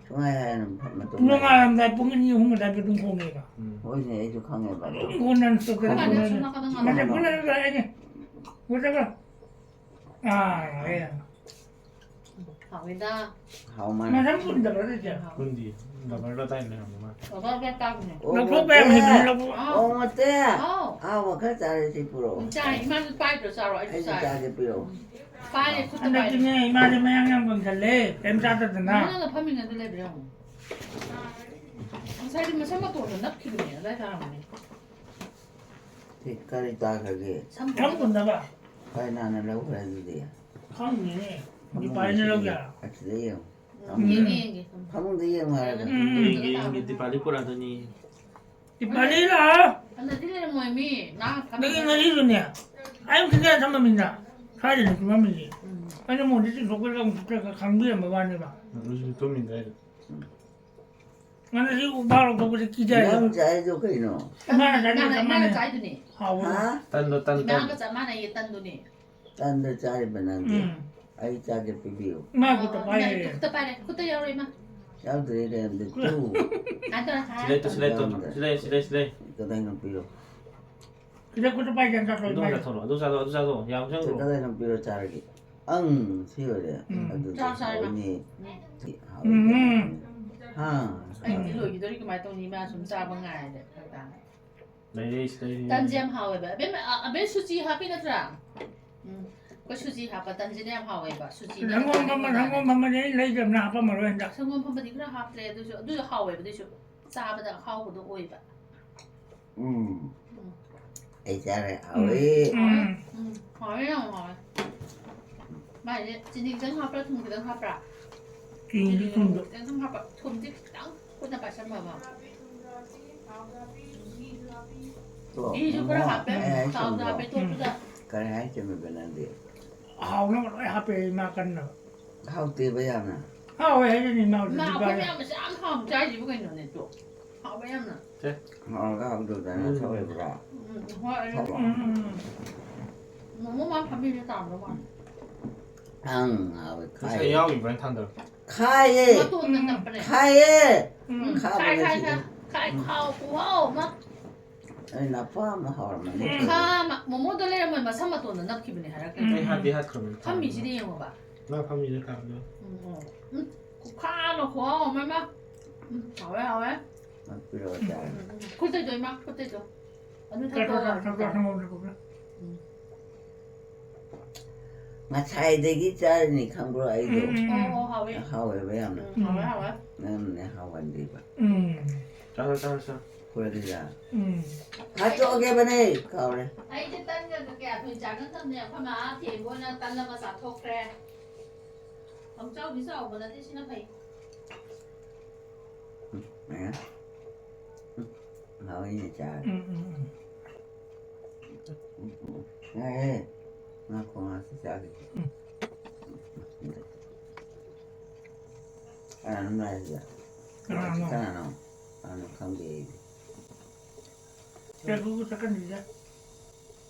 ꯁꯨꯡꯍꯥꯏ ꯍꯥꯏꯔꯨꯅꯨ, ꯃꯇꯨꯡ ꯄꯨꯡ ꯉꯥꯏ꯫ ꯃꯉꯥꯔꯣꯝꯗꯥꯏ ꯄꯨꯡ ꯑꯅꯤ ꯑꯍꯨꯝ ꯑꯗꯥꯏꯗ ꯑꯗꯨꯝ ꯈꯣꯡꯉꯦꯕ꯫ ꯎꯝ꯫ ꯍꯣꯏꯅꯦ, ꯑꯩꯁꯨ ꯈꯪꯉꯦꯕ ꯑꯗꯣ꯫ ꯑꯗꯨꯝ ꯈꯣꯡꯅ ꯅꯟ ꯁ꯭ꯇꯣꯞꯇ ꯑꯗꯨꯝ ꯈꯪꯉꯦ꯫ ꯈꯣꯡꯅ꯫ ꯁꯣꯝ ꯅꯥꯀꯟꯗ ꯉꯥ ꯃꯇꯝ ꯂꯥꯛꯄ꯫ ꯄꯨꯟꯅ ꯑꯗꯨꯝ ꯂꯥꯛꯑꯦꯅꯦ꯫ ꯎꯔꯒ꯫ ꯑꯥ, ꯌꯥꯔꯦ, ꯌꯥꯔꯦ꯫ ꯍꯥꯎꯋꯤꯗ꯫ ꯍꯥꯎ ꯃꯥꯜꯂꯦ꯫ ꯃꯁꯝ ꯄꯨꯟꯗꯕ꯭ꯔꯣ, ꯁꯤꯁꯦ? ꯄꯨꯟꯗꯤ, ꯔꯕꯔꯗꯣ ꯑꯗꯥꯏ ꯂꯩꯔꯝꯗꯣꯏ ꯃꯥꯜꯂꯦ꯫ ꯔꯕꯔ ꯕꯦꯜ ꯇꯥꯡꯉꯤꯅꯦ꯫ ꯑꯣ, ꯂꯧꯊꯣꯛꯄ ꯌꯥꯝ ꯃꯣꯇꯦ꯫ ꯍꯦꯟꯃꯟꯂꯕ꯫ ꯑꯣ, ꯃꯣꯇꯦ꯫ ꯍꯥꯎ꯫ ꯑꯍꯥꯎꯕ ꯈꯔ ꯆꯥꯔꯁꯤ ꯄꯨꯔꯛꯑꯣ꯫ ꯆꯥꯏ, ꯏꯃꯥꯁꯨ ꯄꯥꯏꯗ꯭ꯔꯣ, ꯆꯥꯔꯣ, ꯑꯩꯁꯨ ꯑꯩꯁꯨ ꯆꯥꯏ꯫ ꯆꯥꯒꯦ ꯄꯤꯔꯛꯑꯣ꯫ ꯎꯝ꯫ ꯄꯥꯏꯔꯦ, ꯈꯨꯠꯇ ꯄꯥꯏꯔꯦ꯫ ꯍꯟꯗꯛꯇꯤꯅꯦ, ꯏꯃꯥꯁꯦ ꯃꯌꯥꯡ ꯌꯥꯝ ꯀꯪꯁꯜꯂꯦ, ꯀꯩꯝ ꯆꯥꯗꯗꯅ꯫ ꯅꯪꯅ ꯐꯝꯃꯤꯉꯩꯗ ꯂꯩꯕ꯭ꯔꯥ ꯌꯦꯡꯉꯣ꯫ ꯉꯁꯥꯏꯗꯤ ꯃꯁꯝ ꯃꯇꯣꯟꯗꯣ ꯅꯞꯈꯤꯕꯅꯦ, ꯑꯗꯥꯏ ꯇꯥꯔꯝꯒꯅꯤ꯫ ꯁꯤ ꯀꯔꯤ ꯇꯥꯈ꯭ꯔꯒꯦ? ꯁꯝ ꯁꯝ ꯄꯨꯟꯅꯕ? ꯀꯥꯏ ꯅꯥꯅ ꯂꯧꯈ꯭ꯔꯦ ꯑꯗꯨꯗꯤ? ꯈꯪꯗꯦꯅꯦ꯫ ꯐꯃꯨꯡꯗ ꯗꯤꯄꯥꯏꯅ ꯂꯧ ꯁꯤꯗ ꯌꯥꯔꯣ? ꯑꯁꯤꯗ ꯌꯦꯡꯉꯨ꯫ ꯎꯝ, ꯐꯃꯨꯡꯗ ꯌꯦꯡꯒꯦ, ꯌꯦꯡꯒꯦ꯫ ꯐꯃꯨꯡꯗ ꯌꯦꯡꯉꯨ ꯍꯥꯏꯔꯒ꯫ ꯎꯝ, ꯌꯦꯡꯒꯦ, ꯌꯦꯡꯒꯦ꯫ ꯗꯤꯄꯥꯂꯤ ꯄꯨꯔꯛꯑꯗꯣꯏꯅꯤ꯫ ꯗꯤꯄꯥꯂꯤ ꯂꯥꯛꯑꯣ꯫ ꯑꯗꯨꯗꯤ ꯂꯩꯔꯝꯃꯣꯏ ꯃꯤ꯫ ꯅꯪ ꯅꯪꯒꯤ ꯐꯝꯃꯤꯉꯩꯗ꯫ ꯉꯥꯔꯤꯗꯨꯅꯦ꯫ ꯑꯩ ꯈꯤꯇꯪ ꯊꯝꯃꯝꯃꯤꯅ꯫ ꯁ꯭ꯋꯥꯏꯗꯅꯦ ꯊꯝꯃꯝꯃꯤꯁꯦ꯫ ꯎꯝ꯫ ꯑꯩꯅ ꯃꯣꯟꯗ ꯆꯤꯡꯊꯣꯛꯄꯗ ꯑꯃꯨꯛ ꯈꯪꯕꯤꯔꯝꯕ ꯋꯥꯅꯦꯕ꯫ ꯎꯝ, ꯑꯗꯨꯁꯨ ꯇꯨꯝꯃꯤꯟꯗ ꯑꯩ꯫ ꯉꯁꯤ ꯎꯕꯥꯛ ꯂꯧꯊꯣꯛꯄꯁꯦ ꯀꯤꯖꯩꯌꯦꯕ꯫ ꯅꯪ ꯆꯥꯏꯗꯣ ꯀꯩꯅꯣ? ꯏꯃꯥꯅ ꯆꯥꯏꯗꯣ ꯏꯃꯥꯅ, ꯆꯞ ꯏꯃꯥꯅ ꯃꯥꯟꯅꯩ꯫ ꯆꯥꯏꯗꯨꯅꯤ꯫ ꯍꯥꯎꯕꯗꯣ꯫ ꯍꯥ? ꯇꯟꯗꯣ, ꯇꯟ, ꯇꯟ꯫ ꯏꯃꯥꯒ ꯆꯞ ꯃꯥꯟꯅꯩꯌꯦ, ꯇꯟꯗꯨꯅꯤ꯫ ꯇꯟꯗꯣ ꯆꯥꯔꯤꯕ ꯅꯪꯗꯤ? ꯎꯝ꯫ ꯑꯩ ꯆꯥꯒꯦ ꯄꯤꯕꯤꯌꯨ꯫ ꯏꯃꯥ ꯈꯨꯠꯇ ꯑꯣ, ꯄꯥꯏ ꯏꯃꯥꯒꯤ ꯂꯩꯔꯦ꯫ ꯈꯨꯠꯇ ꯄꯥꯏꯔꯦ꯫ ꯈꯨꯠꯇ ꯌꯥꯎꯔꯦ, ꯏꯃꯥ꯫ ꯌꯥꯎꯗ꯭ꯔꯦ, ꯂꯩꯔꯝꯗꯦ꯫ ꯇꯨ꯫ ꯀꯥꯏ ꯇꯧꯔꯦ? ꯁꯤ ꯂꯩ, ꯇꯨ, ꯁꯤ ꯂꯩ, ꯇꯨ꯫ ꯌꯥꯎꯔꯝꯗ꯭ꯔꯦ꯫ ꯁꯤ ꯂꯩ, ꯁꯤ ꯂꯩ, ꯁꯤ ꯂꯩ꯫ ꯀꯗꯥꯏꯅꯣ ꯄꯤꯔꯣ? ꯁꯤꯗ ꯈꯨꯠꯇ ꯄꯥꯏ ꯀꯩꯅꯣ ꯆꯥꯊꯣꯛ, ꯑꯗꯨ ꯏꯃꯥ꯫ ꯆꯥꯊꯣꯛꯑꯣ, ꯑꯗꯨ ꯆꯥꯊꯣꯛꯑꯣ, ꯑꯗꯨ ꯆꯥꯊꯣꯛꯑꯣ꯫ ꯌꯥꯝ ꯆꯪꯈ꯭ꯔꯣ꯫ ꯁꯤ ꯀꯗꯥꯏꯅꯣ ꯄꯤꯔꯣ ꯆꯥꯔꯒꯦ? ꯑꯪ, ꯁꯤ ꯑꯣꯏꯔꯦ꯫ ꯎꯝ꯫ ꯑꯗꯨꯗꯤ ꯆꯥꯎ, ꯆꯥꯎ, ꯏꯃꯥ꯫ ꯍꯥꯎꯅꯤ꯫ ꯎꯝ꯫ ꯍꯥꯎꯅꯤ꯫ ꯎꯝ꯫ ꯍꯥ꯫ ꯑꯩꯗꯤ ꯂꯣꯏꯈꯤꯗꯣꯔꯦ, ꯀꯃꯥꯏꯅ ꯇꯧꯅꯤ? ꯏꯃꯥ ꯁꯨꯝ ꯆꯥꯕ ꯉꯥꯏꯔꯗꯤ ꯐꯔꯛ ꯇꯥꯅꯤ꯫ ꯂꯩꯔꯦ, ꯁꯤ ꯂꯩꯔꯦ꯫ ꯇꯟꯁꯦ ꯌꯥꯝ ꯍꯥꯎꯋꯦꯕ꯫ ꯑꯕꯦꯝꯃ, ꯑ, ꯑꯕꯦꯝ ꯁꯨꯆꯤ ꯍꯥꯞꯄꯤ ꯅꯠꯇ꯭ꯔꯥ? ꯎꯝ꯫ ꯑꯩꯈꯣꯏ ꯁꯨꯆꯤ ꯍꯥꯞꯄ ꯇꯟꯁꯤꯅ ꯌꯥꯝ ꯍꯥꯎꯋꯦꯕ꯫ ꯁꯨꯆꯤꯅ ꯁꯪꯒꯣꯝ ꯐꯝꯕ, ꯁꯪꯒꯣꯝ ꯐꯝꯕꯗꯤ ꯑꯩ ꯂꯩꯗ꯭ꯔꯕꯅ ꯍꯥꯞꯄꯝꯃꯔꯣꯏ ꯍꯟꯗꯛ꯫ ꯁꯪꯒꯣꯝ ꯐꯝꯕꯗꯤ ꯈꯔ ꯍꯥꯞꯇ꯭ꯔꯦ, ꯑꯗꯨꯁꯨ, ꯑꯗꯨꯁꯨ ꯍꯥꯎꯋꯦꯕ, ꯑꯗꯨꯏꯁꯨ ꯆꯥꯕꯗ ꯑꯍꯥꯎꯕꯗꯣ ꯑꯣꯏꯕ꯫ ꯎꯝ꯫ ꯎꯝ꯫ ꯑꯩ ꯆꯥꯔꯦ, ꯎꯝ꯫ ꯍꯥꯎꯋꯦ꯫ ꯎꯝ꯫ ꯎꯝ, ꯍꯥꯎꯋꯦ, ꯌꯥꯝ ꯍꯥꯎꯋꯦ꯫ ꯃꯥꯏꯁꯦ ꯆꯤꯅꯤ ꯈꯤꯇꯪ ꯍꯥꯞꯄ꯭ꯔꯥ, ꯊꯨꯝ ꯈꯤꯇꯪ ꯍꯥꯞꯄ꯭ꯔꯥ? ꯆꯤꯅꯤꯗꯤ ꯆꯤꯅꯤ ꯊꯨꯝꯗꯣ꯫ ꯈꯤꯇꯪ ꯍꯥꯞꯄ, ꯊꯨꯝꯗꯤ ꯈꯤꯇꯪ ꯈꯨꯠꯅ ꯄꯥꯏꯁꯟꯕ ꯑꯃ꯫ ꯇꯣ, ꯘꯤꯁꯨ ꯈꯔ ꯃꯃꯥ, ꯍꯥꯞꯄꯦ, ꯑꯩ ꯍꯥꯏ ꯊꯥꯎꯁꯨ ꯆꯨꯝꯗ꯭ꯔꯣ? ꯍꯥꯞꯄꯦ, ꯇꯣꯠꯄꯗ꯫ ꯀꯔꯤ ꯍꯥꯏ ꯆꯨꯝꯃꯤꯕ ꯅꯪꯗꯤ? ꯍꯥꯎꯅꯕ ꯂꯣꯏ ꯍꯥꯞꯄꯦ ꯏꯃꯥ ꯀꯟꯅꯕ꯫ ꯍꯥꯎꯇꯦꯕ ꯌꯥꯝꯅ? ꯍꯥꯎꯋꯦ ꯍꯥꯏꯔꯤꯅꯤ ꯏꯃꯥ ꯍꯧꯖꯤꯛ ꯏꯃꯥ, ꯑꯩꯈꯣꯏ ꯏꯕꯥꯅꯤ꯫ ꯃꯌꯥꯝ ꯃꯁꯥ ꯌꯥꯝ ꯍꯥꯎꯅ ꯆꯥꯏꯁꯤꯕꯨ ꯀꯩꯅꯣꯅꯦ, ꯇꯣ꯫ ꯍꯥꯎꯕ ꯌꯥꯝꯅ꯫ ꯁꯦ꯫ ꯍꯥꯎꯔꯒ ꯍꯥꯎꯇꯕꯗꯅ ꯎꯝ꯫ ꯁꯧꯔꯤꯕ꯭ꯔꯥ? ꯎꯝ꯫ ꯎꯝ, ꯍꯣꯏ, ꯑꯩ ꯊꯣꯛꯂꯛꯑꯣ꯫ ꯎꯝ, ꯎꯝ, ꯎꯝ꯫ ꯃꯣꯃꯣ ꯃꯥ ꯐꯝꯃꯤꯁꯦ ꯇꯥꯕ꯭ꯔꯣ ꯃꯥ? ꯑꯪ, ꯍꯥꯎꯋꯦ, ꯉꯁꯥꯏ ꯈꯥꯏꯌꯦ꯫ ꯌꯥꯎꯈꯤꯕ꯭ꯔꯥ ꯍꯥꯏꯅ ꯊꯥꯡꯗꯔꯛꯀꯦ꯫ ꯈꯥꯏꯌꯦ꯫ ꯃꯇꯣꯟꯗ ꯅꯞꯄꯅꯦ꯫ ꯈꯥꯏꯌꯦ꯫ ꯎꯝ, ꯈꯥꯕ ꯈꯥꯏ, ꯈꯥꯏ, ꯉꯁꯤꯗꯤ꯫ ꯈꯥꯏ, ꯈꯥꯏ, ꯎꯝ꯫ ꯈꯥꯎ ꯈꯨꯍꯥꯎ ꯑꯃ꯫ ꯑꯩ ꯅꯄꯥ ꯑꯃ ꯍꯥꯎꯔꯝꯃꯅꯤ꯫ ꯎꯝ꯫ ꯈꯥ ꯑꯃ, ꯃꯣꯃꯣꯗꯣ ꯂꯩꯔꯝꯃꯣꯏ, ꯃꯁꯝ ꯃꯇꯣꯟꯗ ꯅꯞꯈꯤꯕꯅꯦ ꯍꯥꯏꯔꯛꯀꯦ꯫ ꯑꯩ ꯍꯥꯠꯇꯤ ꯍꯥꯠꯈ꯭ꯔꯕꯅꯤ꯫ ꯐꯝꯃꯤꯁꯤꯗꯤ ꯌꯦꯡꯉꯣꯕ꯫ ꯃꯥ ꯐꯝꯃꯤꯁꯤꯗ ꯊꯥꯕꯗꯣ꯫ ꯎꯝ, ꯎꯝ꯫ ꯎꯝ, ꯈꯨꯈꯥ ꯑꯃ ꯈꯨꯍꯥꯎ ꯑꯃ ꯏꯃꯥ꯫ ꯎꯝ, ꯍꯥꯎꯋꯦ, ꯍꯥꯎꯋꯦ꯫ ꯃꯥ ꯄꯤꯔꯛꯑꯣ ꯆꯥꯔꯦ꯫ ꯎꯝ, ꯎꯝ, ꯎꯝ꯫ ꯈꯨꯠꯇꯩꯗꯣ ꯏꯃꯥ, ꯈꯨꯠꯇꯩꯗꯣ꯫ ꯑꯗꯨ ꯆꯥꯔꯣ, ꯊꯛꯇꯣꯛꯑꯒ ꯆꯥꯔꯣ, ꯆꯥꯔꯣ, ꯆꯥꯔꯣ꯫ ꯁꯪꯒꯣꯝꯗꯣ ꯄꯨꯔꯛꯑꯣ꯫ ꯎꯝ꯫ ꯉꯁꯥꯏꯗꯒꯤ ꯆꯥꯔꯤꯅꯤ ꯈꯪꯕ꯭ꯔꯣ ꯑꯩꯗꯣ? ꯎꯝ, ꯎꯝ, ꯎꯝ꯫ ꯑꯣ, ꯑꯣ, ꯍꯥꯎꯋꯦ꯫ ꯍꯥꯎꯋꯦꯕ ꯌꯥꯝꯅ꯫ ꯎꯝ, ꯍꯥꯎꯋꯦ, ꯍꯥꯎꯋꯦ꯫ ꯅꯪꯅꯦ ꯍꯥꯎꯍꯟꯗ꯭ꯔꯤꯕ꯫ ꯎꯝ꯫ ꯆꯥꯔꯣ, ꯆꯥꯔꯣ, ꯆꯥꯔꯣ꯫ ꯄꯨꯔꯛꯏꯔꯥ? ꯎꯝ꯫ ꯍꯥꯠꯇꯣꯛꯑꯒꯦꯕꯅꯦ, ꯀꯥꯎꯔꯦ꯫ ꯑꯩꯗꯤ ꯇꯟꯒ ꯀꯌꯥ ꯊꯣꯏꯅ ꯆꯥꯒꯟꯗꯕꯅꯦ꯫ ꯑꯩꯈꯣꯏ ꯃꯥ ꯊꯦꯡꯕ ꯑꯣꯏꯅ ꯇꯟ ꯑꯃ ꯆꯥꯊꯣꯛꯈ꯭ꯔꯦ꯫ ꯑꯃꯨꯛ ꯆꯥꯎꯗꯤ ꯆꯥꯎꯕ ꯅꯠꯇꯦ, ꯁꯤꯅ ꯐꯩ꯫ ꯎꯝ, ꯑꯦ꯫ ꯎꯝ, ꯍꯥꯎꯋꯤꯅꯦ, ꯆꯥꯔꯦ꯫ ꯎꯝ, ꯎꯝ, ꯎꯝ꯫ ꯎꯝ, ꯎꯝ꯫ ꯌꯥꯏꯌꯦ꯫ ꯉꯥꯏꯈꯣ, ꯉꯥꯏꯈꯣ, ꯆꯥꯒꯦ꯫ ꯎꯝ꯫ ꯀꯅꯥꯅꯣ ꯂꯥꯛꯏꯁꯦ? ꯀꯅꯥꯅꯣ? ꯀꯅꯥꯅꯣ? ꯀꯅꯥꯅꯣ ꯈꯪꯗꯦ ꯑꯩꯗꯤ꯫ ꯆꯠꯂꯨ ꯆꯠꯀꯅꯤꯗ꯫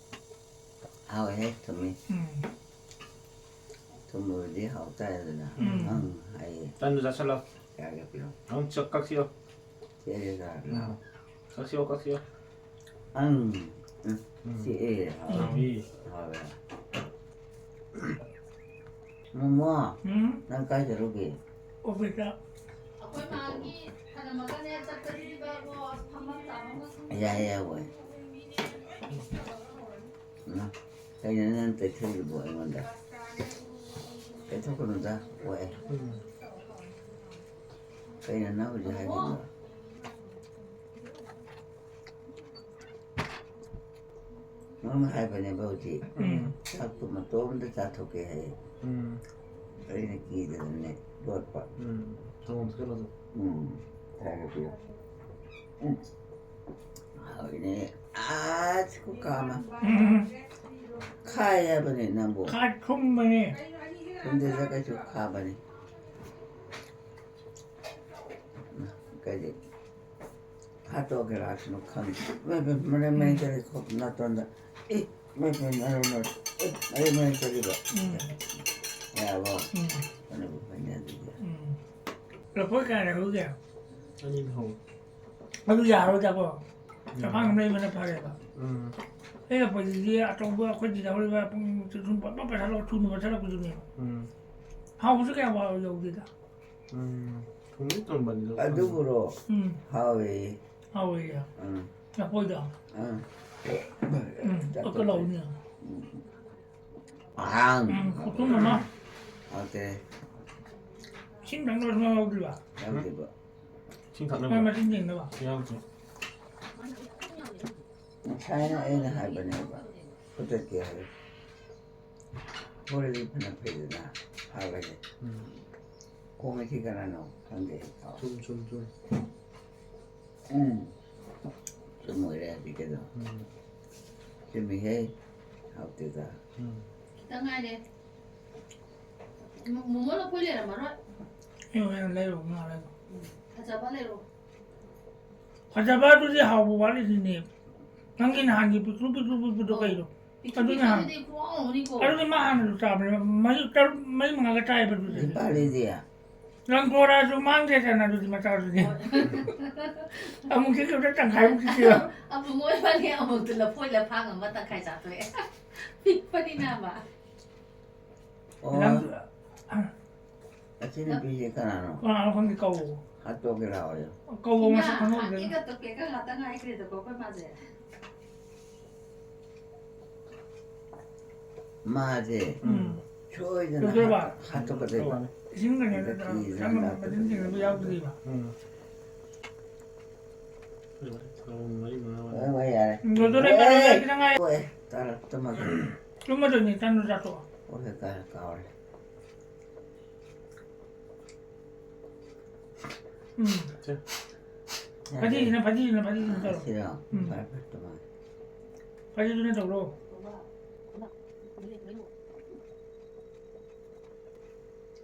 ꯍꯥꯎꯋꯦꯍꯦ, ꯊꯨꯝꯃꯤ꯫ ꯎꯝ꯫ ꯊꯨꯝꯕꯕꯨꯗꯤ ꯍꯥꯎ ꯇꯥꯔꯦꯗꯅ꯫ ꯎꯝ꯫ ꯑꯪ ꯍꯥꯏꯌꯦ꯫ ꯇꯟꯗꯨ ꯆꯥꯁꯤꯜꯂꯣ꯫ ꯌꯥꯒꯦ ꯄꯤꯔꯣ꯫ ꯑꯪ ꯆ-, ꯀꯛꯁꯤꯌꯣ꯫ ꯆꯦꯔꯦ ꯆꯥꯔ ꯂꯥꯎ꯫ ꯎꯝ꯫ ꯀꯛꯁꯤꯌꯣ, ꯀꯛꯁꯤꯌꯣ꯫ ꯑꯪ꯫ ꯎꯝ꯫ ꯎꯝ꯫ ꯆꯤꯛꯑꯦ, ꯍꯥꯎꯋꯦ꯫ ꯍꯥꯎꯋꯤ꯫ ꯍꯥꯎꯋꯦ꯫ ꯃꯣꯃꯣ, ꯎꯝ? ꯅꯪ ꯀꯥꯏ ꯆꯠꯂꯨꯒꯦ? ꯑꯣꯐꯤꯁꯇ꯫ ꯑꯩꯈꯣꯏ ꯃꯥꯒꯤ ꯊꯅꯝꯃꯒꯅꯦ ꯆꯠꯄꯁꯤꯗꯤꯕꯀꯣ, ꯐꯝꯐꯝ ꯆꯥꯐꯝꯒ ꯈꯪꯗꯦ꯫ ꯌꯥꯏ, ꯌꯥꯏ, ꯍꯣꯏ꯫ ꯎꯝ꯫ ꯀꯩꯅꯣ ꯅꯪ ꯇꯩꯊꯣꯛꯏꯗꯨꯕꯣ ꯑꯩꯉꯣꯟꯗ? ꯇꯩꯊꯣꯛꯀꯅꯨꯗ, ꯀꯣꯛꯑꯦ꯫ ꯎꯝ꯫ ꯀꯩꯅꯣ ꯅꯪ ꯍꯧꯖꯤꯛ ꯍꯥꯏꯈꯤꯕꯗꯣ? ꯅꯪꯅ ꯍꯥꯏꯕꯅꯦꯕ ꯍꯧꯖꯤꯛ꯫ ꯎꯝ꯫ ꯆꯥꯛꯇꯣ ꯃꯇꯣꯝꯗ ꯆꯥꯊꯣꯛꯀꯦ ꯍꯥꯏꯌꯦ꯫ ꯎꯝ꯫ ꯑꯩꯅ ꯀꯤꯗꯅꯅꯦ ꯂꯣꯠꯄ꯫ ꯎꯝ꯫ ꯊꯣꯡ ꯊꯤꯜꯂꯣ ꯑꯗꯨꯝ꯫ ꯎꯝ꯫ ꯊꯥꯒꯠꯄꯤꯌꯨ꯫ ꯎꯝ꯫ ꯍꯥꯎꯋꯤꯅꯦ꯫ ꯑꯁ, ꯈꯨꯀꯥ ꯑꯃ꯫ ꯎꯝ꯫ ꯈꯥꯏ ꯍꯥꯏꯕꯅꯦ ꯅꯪꯕꯨ꯫ ꯈꯥ ꯊꯨꯝꯕꯅꯦ꯫ ꯊꯨꯝꯗꯦꯗ ꯀꯩꯁꯨ ꯈꯥꯕꯅꯤ꯫ ꯀꯔꯤ? ꯍꯥꯠꯇꯣꯛꯀꯦꯔꯥ ꯍꯥꯏꯁꯅꯨ ꯈꯪꯗꯦ꯫ ꯃꯩ, ꯃꯩ, ꯃꯔꯩ ꯃꯔꯩ ꯎꯝ꯫ ꯆꯠꯂꯤ ꯈꯣꯠ ꯅꯥꯇꯣꯟꯗ꯫ ꯑꯦ, ꯃꯩ, ꯃꯩ, ꯃꯔꯩ ꯃꯔꯩ, ꯑꯦ, ꯃꯔꯩ ꯃꯔꯩ ꯆꯠꯂꯤꯕ꯫ ꯎꯝ꯫ ꯌꯥꯔꯕꯣ? ꯎꯝ꯫ ꯐꯅꯕꯨ ꯐꯅꯤ ꯑꯗꯨꯗꯤ꯫ ꯎꯝ꯫ ꯂꯐꯣꯏ ꯀꯌꯥ ꯂꯩꯍꯧꯒꯦ? ꯑꯅꯤ ꯂꯩꯍꯧꯋꯦ꯫ ꯑꯗꯨ ꯌꯥꯔꯣꯏꯗꯀꯣ꯫ ꯎꯝ꯫ ꯆꯐꯥꯡ ꯑꯃ ꯂꯩꯕꯅ ꯐꯔꯦꯕ꯫ ꯎꯝ꯫ ꯑꯩ ꯂꯐꯣꯏꯁꯤꯗꯤ ꯑꯆꯧꯕ ꯑꯩꯈꯣꯏꯗꯤ ꯂꯧꯔꯤꯕ ꯄꯨꯡ ꯁꯨꯝ ꯄꯠ ꯄꯠ ꯄꯠꯊꯠꯂꯒ ꯊꯨꯅ ꯄꯠꯊꯠꯂꯛꯄꯗꯨꯅꯦꯕ꯫ ꯎꯝ꯫ ꯍꯥꯎꯕꯁꯨ ꯀꯌꯥ ꯌꯧꯗꯦꯗ꯫ ꯎꯝ꯫ ꯊꯨꯝꯗꯤ ꯊꯨꯝꯕꯅꯤꯗ꯫ ꯑꯗꯨꯕꯨꯔꯣ? ꯎꯝ꯫ ꯍꯥꯎꯋꯦ꯫ ꯍꯥꯎꯋꯦ꯫ ꯎꯝ꯫ ꯂꯐꯣꯏꯗꯣ꯫ ꯎꯝ꯫ ꯎꯝ꯫ ꯆꯥꯊꯣꯛꯄ꯫ ꯀꯛꯀ ꯂꯥꯎꯅꯦ꯫ ꯎꯝ꯫ ꯑꯍꯥꯡ꯫ ꯎꯝ꯫ ꯈꯨꯊꯨꯝ ꯑꯃ꯫ ꯍꯥꯎꯇꯦ꯫ ꯏꯁꯤꯡ ꯊꯛꯅꯕꯁꯨ ꯌꯥꯎꯗ꯭ꯔꯤꯕ? ꯌꯥꯎꯗꯦꯕ꯫ ꯏꯁꯤꯡ ꯊꯛꯅꯕ? ꯃꯥꯏ ꯃꯆꯤꯟ ꯁꯦꯡꯅꯕ? ꯌꯥꯎꯗꯦ꯫ ꯉꯁꯥꯏꯅ ꯑꯩꯅ ꯍꯥꯏꯕꯅꯦꯕ꯫ ꯐꯨꯠꯇꯠꯀꯦ ꯍꯥꯏꯕ꯫ ꯍꯣꯔꯦꯟꯗꯤ ꯐꯅ ꯐꯩꯗꯅ ꯍꯥꯏꯕꯅꯦ꯫ ꯎꯝ꯫ ꯈꯣꯡꯉꯤꯁꯤ ꯀꯅꯥꯅꯣ ꯈꯪꯗꯦ꯫ ꯆꯨꯝ, ꯆꯨꯝ, ꯆꯨꯝ꯫ ꯎꯝ꯫ ꯆꯨꯝ ꯑꯣꯏꯔꯦ ꯍꯧꯖꯤꯛꯀꯤꯗꯣ꯫ ꯎꯝ꯫ ꯆꯨꯝꯃꯤꯍꯦ꯫ ꯍꯥꯎꯇꯦꯗ꯫ ꯎꯝ꯫ ꯈꯤꯇꯪ ꯉꯥꯏꯔꯦ꯫ ꯃꯣ-, ꯃꯣꯃꯣ ꯂꯐꯣꯏ ꯂꯩꯔꯝꯃꯔꯣꯏ꯫ ꯑꯩ ꯍꯣꯔꯦꯟ ꯂꯩꯔꯨꯕ ꯃꯥꯜꯂꯦ꯫ ꯎꯝ꯫ ꯐꯖꯕ ꯂꯩꯔꯣ꯫ ꯐꯖꯕ ꯑꯗꯨꯗꯤ ꯍꯥꯎꯕ ꯋꯥꯠꯂꯤꯁꯤꯅꯦ꯫ ꯅꯪꯒꯤ ꯅꯍꯥꯟꯒꯤ ꯄꯤꯛꯇ꯭ꯔꯨ ꯄꯤꯛꯇ꯭ꯔꯨ ꯄꯤꯛꯄꯗꯣ ꯑꯣ꯫ ꯀꯩꯅꯣ? ꯄꯤꯛꯇ꯭ꯔꯨ ꯑꯗꯨꯅ ꯍꯥꯟ-, ꯄꯤꯛꯄꯗꯨꯗꯤ ꯈꯨꯍꯥꯎ ꯑꯃꯅꯤꯀꯣ꯫ ꯑꯗꯨꯗꯤ ꯃꯥ ꯍꯥꯟꯅꯁꯨ ꯆꯥꯕꯅꯦ꯫ ꯃꯔꯤ ꯇꯔꯨꯛ, ꯃꯔꯤ ꯃꯉꯥꯒ ꯆꯥꯏꯌꯦꯕ ꯑꯗꯨꯗꯤ꯫ ꯅꯤꯄꯥꯜꯅꯤꯗꯤ꯫ ꯂꯪꯊꯣꯔꯛꯑꯁꯨ ꯃꯥꯡꯗꯦꯗꯅ ꯑꯗꯨꯗꯤ ꯃꯆꯥꯗꯨꯗꯤ꯫ ꯍꯣꯏ꯫ ꯑꯃꯨꯛ ꯈꯤꯛꯈꯤꯕꯗ ꯇꯪꯈꯥꯏꯃꯨꯛ ꯈꯤꯛꯈꯤꯕ꯫ ꯑꯃꯨꯛ ꯃꯣꯏꯕꯥꯅꯤ ꯑꯃꯨꯛꯇ ꯂꯐꯣꯏ ꯂꯐꯥꯡ ꯑꯃ ꯇꯪꯈꯥꯏ ꯆꯥꯊꯣꯛꯑꯦ꯫ ꯄꯤꯛꯄꯅꯤꯅ ꯑꯃ꯫ ꯑꯣ꯫ ꯂꯪ-, ꯑꯁꯤ ꯅꯨꯄꯤꯁꯦ ꯀꯅꯥꯅꯣ? ꯀꯅꯥꯅꯣ ꯈꯪꯗꯦ, ꯀꯧ꯫ ꯍꯥꯠꯇꯣꯛꯀꯦ ꯂꯥꯛꯑꯣ꯫ ꯀꯧꯕ ꯏꯃꯥ, ꯃꯁꯛ ꯈꯪꯍꯧꯗ꯭ꯔꯦ꯫ ꯍꯥꯠꯀꯦꯒ ꯇꯣꯛꯀꯦꯒ ꯉꯥꯛꯇ ꯉꯥꯏꯈ꯭ꯔꯦꯗꯀꯣ ꯑꯩꯈꯣꯏ ꯃꯥꯁꯦ꯫ ꯃꯥꯁꯦ ꯎꯝ꯫ ꯁꯣꯏꯗꯅ ꯂꯣꯏꯗꯣꯔꯕ? ꯍꯥꯠ-, ꯍꯥꯠꯇꯣꯛꯀꯗꯣꯏꯕ꯫ ꯏꯁꯤꯡ ꯀꯩꯅꯣꯗ ꯍꯟꯗꯛꯀꯤ ꯆꯪꯉꯝꯕ ꯏꯟꯖꯥꯡ ꯃꯆꯤꯟꯁꯤꯡ ꯑꯗꯨ ꯌꯥꯎꯗ꯭ꯔꯤꯕ? ꯎꯝ꯫ ꯍꯣꯏ, ꯍꯣꯏ, ꯌꯥꯔꯦ꯫ ꯎꯝ, ꯂꯣꯏꯗꯣꯔꯦ, ꯍꯣꯏ, ꯂꯣꯏꯗꯣꯔꯦ, ꯈꯤꯇꯪ ꯉꯥꯏ꯫ ꯍꯣꯏ, ꯇꯥꯔꯛꯇꯃꯒꯦ꯫ ꯇꯨꯝꯃꯗꯣꯏꯅꯤ, ꯇꯟꯗꯨ ꯆꯥꯊꯣꯛꯑꯣ꯫ ꯍꯣꯏ, ꯍꯣꯏ, ꯀꯥꯎꯔꯦ, ꯀꯥꯎꯔꯦ꯫ ꯎꯝ꯫ ꯁꯦ꯫ ꯐꯗꯤꯁꯤꯅ, ꯐꯗꯤꯁꯤꯅ, ꯐꯗꯤꯁꯤꯅ ꯇꯧꯔꯣ꯫ ꯁꯤꯔꯣ? ꯎꯝ꯫ ꯐꯔꯦ, ꯐꯔꯦ, ꯇꯣꯉꯥꯟ꯫ ꯐꯗꯤꯗꯨꯅ ꯇꯧꯔꯣ꯫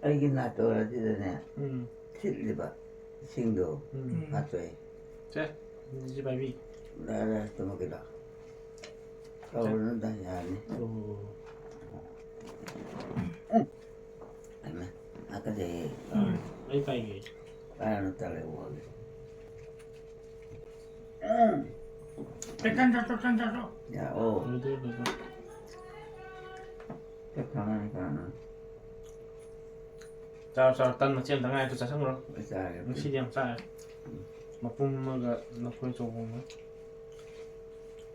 ꯑꯩꯒꯤ ꯅꯥꯇꯣꯟ ꯑꯁꯤꯗꯅꯦ, ꯎꯝ꯫ ꯊꯤꯠꯂꯤꯕ ꯏꯁꯤꯡꯗꯣ ꯎꯝ꯫ ꯍꯥꯠꯇꯣꯛꯑꯦ꯫ ꯁꯦ꯫ ꯁꯤ ꯄꯥꯏꯕꯤ꯫ ꯂꯥꯛꯑꯦ, ꯂꯥꯛꯑꯦ, ꯇꯨꯝꯃꯒꯦ ꯂꯥꯛꯑꯣ꯫ ꯇꯧꯔꯨꯅꯨꯗ, ꯌꯥꯅꯤ꯫ ꯑꯣ꯫ ꯍꯩꯃꯥ, ꯍꯥꯀꯠꯆꯩꯌꯦ꯫ ꯎꯝ, ꯑꯩ ꯄꯥꯏꯒꯦ꯫ ꯄꯥꯏꯔꯅꯨ, ꯇꯜꯂꯦ, ꯑꯣꯛꯑꯒꯦ꯫ ꯎꯝ꯫ ꯄꯦꯇꯟ ꯆꯠꯊꯣꯛ, ꯇꯟ ꯆꯠꯊꯣꯛ꯫ ꯌꯥ, ꯑꯣ꯫ ꯑꯗꯨ, ꯑꯗꯨ, ꯑꯗꯨ꯫ ꯆꯥꯛ ꯊꯥꯡꯉꯛꯑꯅꯤ ꯀꯅꯥꯅꯣ? ꯆꯥꯔꯣ, ꯆꯥꯔꯣ, ꯇꯟ ꯃꯆꯦꯠ ꯑꯝꯇ ꯉꯥꯏꯔꯦ, ꯑꯗꯨ ꯆꯥꯁꯟꯈ꯭ꯔꯣ꯫ ꯑꯩ ꯆꯥꯔꯒꯦ꯫ ꯉꯁꯤꯗꯤ ꯌꯥꯝ ꯆꯥꯔꯦ꯫ ꯎꯝ꯫ ꯃꯄꯨꯝ ꯑꯃꯒ ꯂꯐꯣꯏ ꯑꯆꯧꯕ ꯑꯃꯒ꯫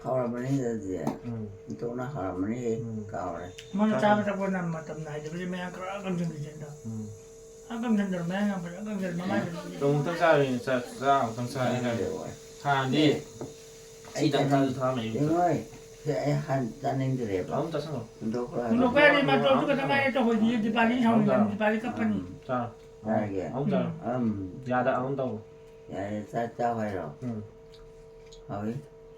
ꯍꯥꯎꯔꯝꯃꯅꯤ ꯑꯗꯨꯗꯤ꯫ ꯎꯝ꯫ ꯏꯟꯊꯣꯛꯅ ꯍꯥꯎꯔꯝꯃꯅꯤ꯫ ꯎꯝ꯫ ꯀꯥꯎꯔꯦ꯫ ꯃꯥꯅ ꯆꯥꯕ ꯊꯛꯄ ꯅꯝ-, ꯃꯇꯝ ꯅꯥꯏꯗꯕꯁꯦ ꯃꯌꯥꯝ ꯈꯔ ꯀꯪꯁꯤꯟꯈꯤꯁꯦ ꯑꯝꯇ꯫ ꯎꯝ꯫ ꯈꯔ ꯀꯪꯁꯤꯟꯗ꯭ꯔꯣ? ꯃꯌꯥꯝ ꯌꯥꯝ ꯐꯖꯅ ꯀꯪꯁꯤꯜꯂꯦ ꯃꯃꯥꯏꯗ꯫ ꯅꯣꯡꯃꯇꯪ ꯆꯥꯕꯅꯤ, ꯆꯥ-, ꯆꯥ ꯑꯃꯨꯛꯇꯪ ꯆꯥꯔꯦ ꯀꯥꯏꯅ꯫ ꯆꯥꯅꯤꯡꯗꯦ꯫ ꯊꯥꯗꯤ ꯑꯩ ꯁꯤꯗꯪ ꯆꯥꯁꯨ ꯊꯥ ꯃꯌꯨꯝꯗ꯫ ꯌꯦꯡꯉꯣꯏ꯫ ꯁꯤ ꯑꯩ ꯍꯥꯟ ꯆꯥꯅꯤꯡꯗ꯭ꯔꯦꯕ꯫ ꯑꯍꯨꯝ ꯆꯥꯁꯜꯂꯣ꯫ ꯍꯨꯟꯗꯣꯛꯈ꯭ꯔꯣ ꯍꯥꯏꯕ꯫ ꯍꯨꯟꯗꯣꯛꯄ ꯌꯥꯗꯦ, ꯃꯥ ꯇꯧꯔꯁꯨ ꯈꯛꯇ ꯉꯥꯏꯔꯦ, ꯇꯧꯍꯣꯏꯗꯤ ꯗꯤꯄꯥꯂꯤ ꯁꯥꯎꯅꯤꯡꯉꯅꯤ, ꯗꯤꯄꯥꯂꯤ ꯀꯞꯄꯅꯤ꯫ ꯆꯥꯔꯣ꯫ ꯌꯥꯔꯒꯦ? ꯑꯍꯨꯝ ꯆꯥꯔꯣ꯫ ꯎꯝ꯫ ꯌꯥꯗ ꯑꯍꯨꯝ ꯇꯧ꯫ ꯌꯥꯔꯦ, ꯆꯥꯛ ꯆꯥꯎ ꯍꯥꯏꯔꯣ? ꯎꯝ꯫ ꯍꯥꯎꯏ꯫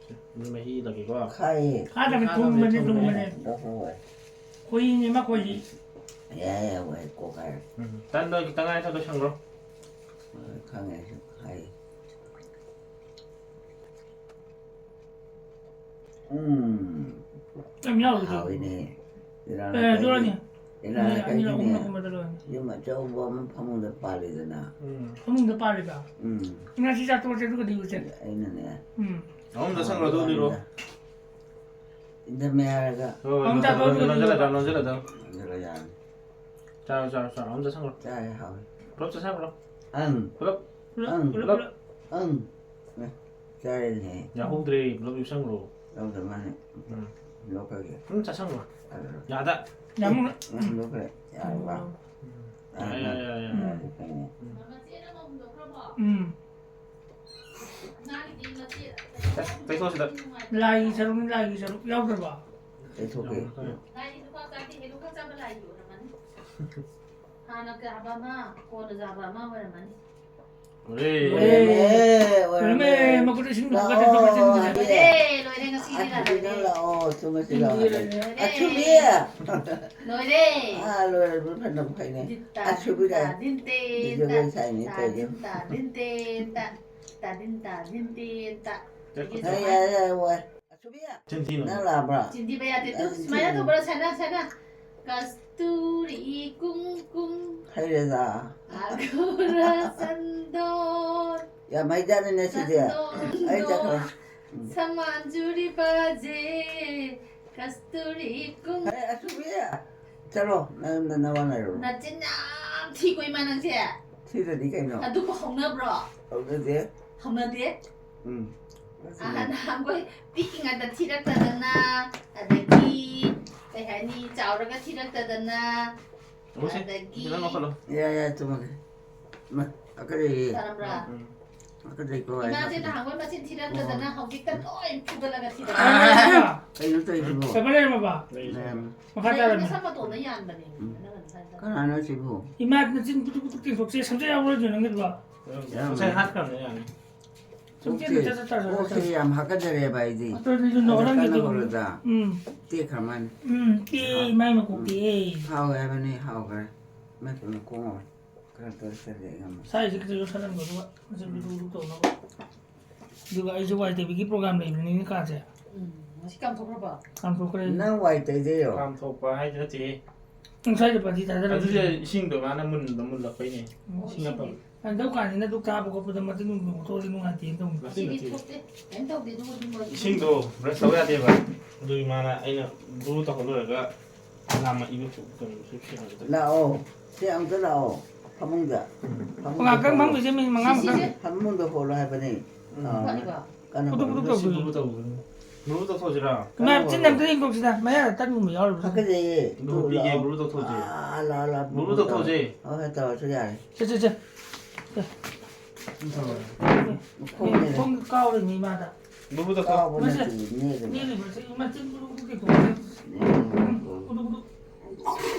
ꯁꯤ, ꯃꯍꯤ ꯂꯧꯒꯦꯀꯣ꯫ ꯈꯥꯏꯌꯦ꯫ ꯈꯥꯗꯕꯅꯤ, ꯊꯨꯝꯕꯅꯤ, ꯊꯨꯝꯕꯅꯤ꯫ ꯂꯧꯊꯣꯛꯑꯣ꯫ ꯈꯣꯏꯍꯤꯅꯤ, ꯃꯥ ꯈꯣꯏꯍꯤ꯫ ꯌꯥꯔꯦ, ꯌꯥꯔꯦ, ꯀꯣꯛ ꯍꯥꯏꯔꯦ꯫ ꯎꯝ꯫ ꯇꯟꯗꯣ ꯈꯤꯇꯪ ꯉꯥꯏ ꯊꯣꯛ ꯂꯣꯏꯁꯟꯈ꯭ꯔꯣ꯫ ꯍꯣꯏ, ꯈꯪꯉꯦ ꯑꯩꯁꯨ, ꯈꯥꯏꯌꯦ꯫ ꯎꯝ꯫ ꯌꯥꯝ ꯌꯥꯎꯔꯤꯗꯨꯗꯤ꯫ ꯍꯥꯎꯏꯅꯦ꯫ ꯏꯔꯥꯡ ꯑꯦ, ꯑꯗꯨ ꯂꯩꯀꯥꯏꯒꯤ, ꯑꯅꯤ꯫ ꯏꯔꯥꯡ ꯑꯅꯤꯔꯛ, ꯂꯩꯀꯥꯏꯒꯤꯅꯦ꯫ ꯑꯅꯤꯔꯛ, ꯑꯍꯨꯝꯂꯛ ꯀꯨꯝꯕꯗ ꯂꯣꯏꯔꯅꯤ꯫ ꯌꯨꯝ ꯑꯆꯧꯕ ꯑꯃ ꯐꯃꯨꯡꯗ ꯄꯥꯜꯂꯤꯗꯅ꯫ ꯎꯝ꯫ ꯐꯃꯨꯡꯗ ꯄꯥꯜꯂꯤꯕ? ꯎꯝ꯫ ꯉꯁꯤ ꯆꯥꯛ ꯇꯣꯛꯑꯁꯦ ꯑꯗꯨꯒꯗꯤ ꯎꯁꯦ꯫ ꯑꯩꯅꯅꯦ꯫ ꯎꯝ꯫ ꯑꯍꯨꯝꯗ ꯁꯪꯉꯣ, ꯑꯗꯨ ꯂꯤꯔꯣ꯫ ꯏꯟꯊꯝꯃꯦ ꯍꯥꯏꯔꯒ꯫ ꯍꯣꯏ, ꯍꯣꯏ, ꯑꯃꯨꯛ ꯆꯥꯊꯣꯛꯑꯣ, ꯑꯗꯨꯒ ꯅꯣꯟꯖꯜꯂꯣ, ꯂꯤꯔꯣ꯫ ꯅꯣꯟꯖꯜꯂꯣ, ꯅꯣꯟꯖꯜꯂꯣ꯫ ꯅꯣꯟꯖꯜꯂꯣ ꯌꯥꯔꯅꯤ꯫ ꯆꯥꯔꯣ, ꯆꯥꯔꯣ, ꯆꯥꯔꯣ꯫ ꯑꯃꯨꯛꯇ ꯁꯪꯉꯣ꯫ ꯆꯥꯔꯦ, ꯍꯥꯎꯋꯦ꯫ ꯄꯨꯂꯞ ꯆꯥꯁꯟꯈ꯭ꯔꯣ꯫ ꯑꯪ꯫ ꯄꯨꯂꯞ꯫ ꯄꯨꯂꯞ, ꯑꯪ꯫ ꯄꯨꯂꯞ, ꯄꯨꯂꯞ꯫ ꯄꯨꯂꯞ꯫ ꯑꯪ꯫ ꯑꯦ, ꯆꯥꯔꯦꯅꯦꯍꯦ꯫ ꯌꯥꯍꯧꯗ꯭ꯔꯦ, ꯄꯨꯂꯞ ꯌꯣꯠꯁꯟꯈ꯭ꯔꯣ꯫ ꯂꯧꯗ ꯃꯥꯅꯦ꯫ ꯎꯝ꯫ ꯂꯧꯈ꯭ꯔꯒꯦ꯫ ꯎꯝ, ꯆꯥꯁꯟꯈ꯭ꯔꯣ꯫ ꯑꯗꯨ ꯌꯥꯗ꯫ ꯌꯥꯝ ꯎꯝ, ꯂꯧꯈ꯭ꯔꯦ꯫ ꯌꯥꯔꯕ? ꯎꯝ꯫ ꯑꯥ, ꯌꯥꯔꯦ, ꯌꯥꯔꯦ, ꯌꯥꯔꯦ, ꯌꯥꯔꯦ꯫ ꯌꯥꯔꯦ, ꯌꯥꯔꯦ꯫ ꯎꯝ꯫ ꯎꯝ꯫ ꯇꯩꯊꯣꯛꯑꯣ ꯁꯤꯗ꯫ ꯂꯥꯏꯒꯤ ꯁꯔꯨꯛꯅꯤ, ꯂꯥꯏꯒꯤ ꯁꯔꯨꯛ ꯌꯥꯎꯗ꯭ꯔꯕꯣ? ꯇꯩꯊꯣꯛꯀꯦ꯫ ꯌꯥꯎꯗ꯭ꯔꯦ꯫ ꯍꯥꯟꯅ ꯆꯥꯕ ꯑꯃ, ꯀꯣꯟꯅ ꯆꯥꯕ ꯑꯃ ꯑꯣꯏꯔꯝꯃꯅꯤ꯫ ꯂꯣꯏꯔꯦ꯫ ꯂꯣꯏꯔꯦ, ꯂꯣꯏꯔꯦ꯫ ꯃꯈꯨꯠ ꯏꯁꯤꯡ ꯂꯥꯛꯑꯣ, ꯂꯨꯈꯠꯇꯅ ꯂꯥꯛꯑꯣ꯫ ꯂꯣꯏꯔꯦ, ꯂꯣꯏꯔꯦ, ꯉꯁꯤꯗꯤ ꯑꯊꯨꯕꯤꯗ ꯂꯥꯛꯑꯣ꯫ ꯂꯥꯛꯑꯣ, ꯊꯨꯃꯟꯁꯤ ꯂꯥꯛꯑꯣ꯫ ꯂꯣꯏꯔꯦ꯫ ꯑꯊꯨꯕꯤ꯫ ꯂꯣꯏꯔꯦ꯫ ꯑꯥ, ꯂꯣꯏꯔꯦ, ꯐꯅ ꯐꯩꯅꯦ꯫ ꯗꯤꯟ ꯇꯥ, ꯑꯊꯨꯕꯤꯗ꯫ ꯗꯤꯟ ꯇꯥ, ꯗꯤꯟ ꯇꯦꯟ ꯇꯥ, ꯖꯒꯣꯏ ꯁꯥꯏꯅꯦ ꯇꯥ, ꯇꯧꯔꯤꯁꯦ꯫ ꯗꯤꯟ ꯇꯥ, ꯗꯤꯟ ꯇꯦꯟ ꯇꯥ꯫ ꯇꯥꯗꯤꯟ ꯇꯥꯗꯤꯟ ꯇꯦꯟ ꯇ꯫ ꯌꯥꯔꯦ, ꯌꯥꯔꯦ, ꯌꯥꯔꯦ, ꯋꯥꯏ꯫ ꯑꯁꯨꯕꯤ, ꯆꯤꯟ ꯊꯤꯅꯨ꯫ ꯅꯪ ꯂꯥꯛꯑꯕ꯭ꯔꯥ? ꯆꯤꯟ ꯊꯤꯕ ꯌꯥꯗꯦ꯫ ꯇꯨ, ꯑꯩ ꯆꯤꯟ ꯁꯨꯃꯥꯏꯅ ꯊꯤꯅꯨ꯫ ꯇꯧꯕ꯭ꯔꯥ? ꯁꯥꯟꯅ, ꯁꯥꯟꯅ꯫ ꯀꯁꯇꯨꯔꯤ ꯀꯨꯝ ꯀꯨꯝ꯫ ꯍꯩꯔꯦꯗ꯫ ꯑꯒꯣꯔ ꯆꯟꯗꯣꯟ꯫ ꯌꯥꯝ ꯍꯩꯖꯥꯠꯅꯤꯅꯦ ꯁꯤꯗꯤ꯫ ꯆꯟꯗꯣꯟ ꯑꯩ ꯆꯠꯈ꯭ꯔꯦ꯫ ꯗꯣꯟ꯫ ꯎꯝ꯫ ꯁꯃꯥꯟꯖꯨꯔꯤꯕꯖꯦ꯫ ꯀꯁꯇꯨꯔꯤ ꯀꯨꯝ꯫ ꯑꯦ, ꯑꯁꯨꯕꯤ, ꯆꯠꯂꯣ, ꯅꯌꯨꯝꯗ ꯅꯋꯥ ꯂꯩꯔꯨꯔꯣ꯫ ꯅꯆꯤꯟ ꯌꯥꯝ ꯊꯤꯀꯣ ꯏꯃꯥ ꯅꯪꯁꯦ꯫ ꯊꯤꯗ꯭ꯔꯗꯤ ꯀꯩꯅꯣ? ꯑꯗꯨꯕꯨ ꯍꯧꯅꯕ꯭ꯔꯣ? ꯍꯧꯅꯗꯦ꯫ ꯍꯧꯅꯗꯦ? ꯎꯝ꯫ ꯑꯍꯟ ꯅꯍꯥꯟꯈꯣꯏ ꯄꯤꯛꯏꯉꯩꯗ ꯊꯤꯔꯛꯇꯗꯅ, ꯑꯗꯒꯤ ꯀꯩ ꯍꯥꯏꯅꯤ, ꯆꯥꯎꯔꯒ ꯊꯤꯔꯛꯇꯗꯅ, ꯑꯃꯨꯛꯁꯦ, ꯑꯗꯒꯤ ꯈꯤꯇꯪ ꯂꯧꯈꯠꯂꯣ꯫ ꯌꯥꯏ, ꯌꯥꯏ, ꯇꯨꯝꯃꯒꯦ꯫ ꯃ-, ꯑꯀꯔꯤ? ꯇꯥꯔꯝꯕ꯭ꯔꯥ? ꯎꯝ꯫ ꯑꯀꯔꯤ ꯀꯣ, ꯏꯃꯥꯁꯦ ꯍꯥꯏ-, ꯅꯍꯥꯟꯈꯣꯏ ꯃꯆꯤꯟ ꯊꯤꯔꯛꯇꯗꯅ ꯍꯧꯖꯤꯛꯇ ꯂꯣꯏ ꯐꯨꯒꯠꯂꯒ ꯊꯤꯔꯛꯑꯦ꯫ ꯀꯩꯅꯣ ꯇꯧꯔꯤꯁꯤꯕꯣ? ꯀꯩꯅꯣ ꯂꯩꯔꯝꯃꯕ? ꯂꯩꯔꯝꯃꯦ꯫ ꯃꯈꯥ ꯂꯩꯔꯝꯃꯦ, ꯇꯥꯔꯝꯃꯦ꯫ ꯅꯁꯝ ꯃꯇꯣꯟꯗ ꯌꯥꯟꯕꯅꯦ, ꯎꯝ꯫ ꯅꯪꯅ ꯉꯁꯥꯏ ꯀꯅꯥꯅꯣ ꯁꯤꯕꯨ? ꯏꯃꯥ, ꯅꯆꯤꯟ ꯄꯨꯇꯨꯛ ꯄꯨꯇꯨꯛ ꯇꯦꯡꯊꯣꯛꯁꯦ, ꯁꯝꯖꯦꯠ ꯌꯥꯎꯕ꯭ꯔꯣ ꯅꯪꯒꯤꯗꯨꯕꯣ? ꯉꯁꯥꯏ ꯍꯥꯠꯈ꯭ꯔꯕꯅꯦ, ꯌꯥꯅꯤ꯫ ꯁꯨꯝ ꯆꯦꯟꯗ ꯆꯠ ꯆꯠ ꯆꯠ ꯆꯠ꯫ ꯀꯣꯛꯁꯦ ꯌꯥꯝ ꯍꯥꯀꯠꯆꯔꯦꯕ ꯑꯩꯗꯤ꯫ ꯑꯗꯨꯗꯤ ꯑꯗꯨ ꯑꯗ ꯅꯣꯛꯍꯜꯂꯝꯒꯦ ꯀꯟꯅ ꯇꯧꯕꯅꯤ꯫ ꯍꯣꯠꯅꯗ ꯎꯝ꯫ ꯇꯦꯛꯈ꯭ꯔ ꯃꯥꯜꯂꯦ꯫ ꯎꯝ, ꯇꯦꯛꯑꯦ, ꯍꯥꯎ-, ꯏꯃꯥꯏ ꯃꯀꯣꯛ ꯎꯝ꯫ ꯇꯦꯛꯑꯦ꯫ ꯍꯥꯎꯋꯦ ꯍꯥꯏꯕꯅꯤ, ꯍꯥꯎꯈ꯭ꯔꯦ꯫ ꯏꯃꯥꯏ ꯄꯦꯝꯃ, ꯀꯣꯛ ꯉꯥꯎꯔꯦ꯫ ꯀꯔꯝ ꯇꯧꯔ ꯆꯠꯂꯦ ꯑꯩ ꯉꯝꯃꯦ꯫ ꯁꯥꯏꯁꯦ ꯈꯤꯇꯪ ꯌꯣꯠꯁꯜꯂꯝꯒꯦ, ꯑꯗꯨꯒ ꯃꯆꯨꯝ ꯗꯨ ꯗꯨ ꯗꯨ ꯇꯧꯅꯕ꯫ ꯑꯗꯨꯒ ꯑꯩꯁꯨ ꯋꯥꯏ ꯇꯩꯕꯒꯤ ꯄ꯭ꯔꯣꯒ꯭ꯔꯥꯝ ꯂꯩꯕꯅꯤꯅꯦ ꯀꯥꯁꯦ꯫ ꯎꯝ, ꯉꯁꯤ ꯀꯥꯝꯊꯣꯛꯈ꯭ꯔꯕꯣ? ꯀꯥꯝꯊꯣꯛꯈ꯭ꯔꯦ꯫ ꯅꯪ ꯋꯥꯏ ꯇꯩꯗꯣꯏꯔꯣ? ꯀꯥꯝꯊꯣꯛꯄ ꯍꯥꯏꯗꯤ ꯅꯠꯇꯦꯍꯦ꯫ ꯉꯁꯥꯏꯗ ꯄꯥꯟꯖꯤ ꯇꯥꯖꯔꯝꯃꯦ꯫ ꯑꯗꯨꯗꯤ ꯏꯁꯤꯡꯗꯣ ꯃꯥꯅ ꯃꯨꯟꯕ ꯃꯨꯜꯂꯛꯄꯩꯅꯦ꯫ ꯑꯣ, ꯏꯁꯤꯡ ꯏꯁꯤꯡ ꯑꯐꯕ꯫ ꯍꯟꯗꯛ ꯀꯥꯟꯁꯤꯅ ꯗꯨꯛ ꯊꯥꯕ ꯈꯣꯠꯄꯗ ꯃꯇꯤꯟ ꯅꯨꯡ ꯊꯣꯛꯑꯗꯤ ꯅꯨꯡꯉꯥꯏꯇꯦꯅ ꯇꯧꯕꯅꯤ꯫ ꯃꯇꯤꯟ ꯉꯁꯤꯗꯤ ꯅꯠꯇꯦ꯫ ꯊꯣꯛꯇꯦ, ꯀꯩꯝ ꯇꯧꯗꯦ, ꯑꯗꯨꯒ ꯑꯗꯨꯝ ꯂꯣꯏꯁꯤꯜꯂꯤ꯫ ꯏꯁꯤꯡꯗꯣ ꯕ꯭ꯔꯁ ꯇꯧ ꯌꯥꯗꯦꯕ꯫ ꯑꯗꯨꯒꯤ ꯃꯥꯅ ꯑꯩꯅ ꯕ꯭ꯔꯨ ꯇꯧꯍꯜꯂꯨꯔꯒ ꯂꯥꯝꯃꯛꯏꯕ ꯀꯩꯅꯣꯁꯨ ꯁꯦꯡꯍꯜꯂꯦ꯫ ꯂꯥꯛꯑꯣ꯫ ꯁꯤ ꯑꯝꯇ ꯂꯥꯛꯑꯣ꯫ ꯐꯃꯨꯡꯗ꯫ ꯎꯝ꯫ ꯐꯃꯨꯡꯗ ꯉꯥꯛꯇꯪ ꯍꯣꯜꯂꯣ꯫ ꯐꯝꯈꯤꯁꯦ, ꯃꯤꯅꯤꯠ ꯃꯉꯥ ꯁꯤ, ꯁꯤꯁꯦ꯫ ꯐꯃꯨꯡꯗ ꯍꯣꯜꯂꯣ ꯍꯥꯏꯕꯅꯦ꯫ ꯎꯝ꯫ ꯑꯥ꯫ ꯐꯅꯤꯕ꯫ ꯀꯟꯅ ꯄꯨꯗꯨꯛ ꯍꯣꯜꯂꯣ꯫ ꯄꯨꯗꯨꯛ ꯁꯤ ꯇꯧꯗꯣꯏꯅꯤ꯫ ꯕ꯭ꯔꯨ ꯇꯧꯕꯅꯤ꯫ ꯕ꯭ꯔꯨ ꯇꯧꯊꯣꯛꯁꯤꯔꯥ? ꯏꯃꯥ, ꯆꯤꯟ ꯑꯝꯇ ꯌꯦꯡꯊꯣꯛꯁꯤꯗ꯫ ꯃꯌꯥꯗ ꯇꯟꯒꯨꯝꯕ ꯌꯥꯎꯔꯤꯕ꯭ꯔꯥ? ꯍꯥꯀꯠꯆꯩꯌꯦ꯫ ꯕ꯭ꯔꯨ ꯇꯨ ꯄꯤꯒꯦ, ꯂꯥꯛꯑꯣ꯫ ꯕ꯭ꯔꯨ ꯇꯧꯊꯣꯛꯁꯦ꯫ ꯑꯥ, ꯂꯥꯛꯑꯣ, ꯂꯥꯛꯑꯣ, ꯕ꯭ꯔꯨ ꯕ꯭ꯔꯨ ꯇꯧꯊꯣꯛꯁꯦ꯫ ꯇꯧꯔꯣ꯫ ꯍꯣꯏ, ꯍꯣꯏ, ꯇꯧꯔꯁꯨ ꯌꯥꯔꯦ꯫ ꯁꯦ, ꯁꯦ, ꯁꯦ꯫ ꯁꯦ꯫ ꯎꯝ, ꯇꯧꯔꯣ꯫ ꯃꯈꯣꯡꯅꯦ꯫ ꯈꯣꯡ ꯀꯥꯎꯔꯤꯅꯤ ꯏꯃꯥꯗ꯫ ꯕ꯭ꯔꯨ ꯇꯧꯊꯣꯛ꯫ ꯀꯥꯎꯕ ꯃꯁꯦ꯫ ꯅꯠꯇꯦ, ꯅꯦꯠꯂꯤꯕ꯫ ꯅꯦꯠꯂꯤꯕ꯭ꯔꯥ? ꯁꯤ ꯃꯆꯤꯟ ꯕ꯭ꯔꯨ ꯕ꯭ꯔꯨ ꯇꯦꯛꯊꯣꯛꯑꯦ꯫ ꯅꯦꯠꯂꯤꯕ꯫ ꯎꯝ, ꯕ꯭ꯔꯨ ꯕ꯭ꯔꯨ꯫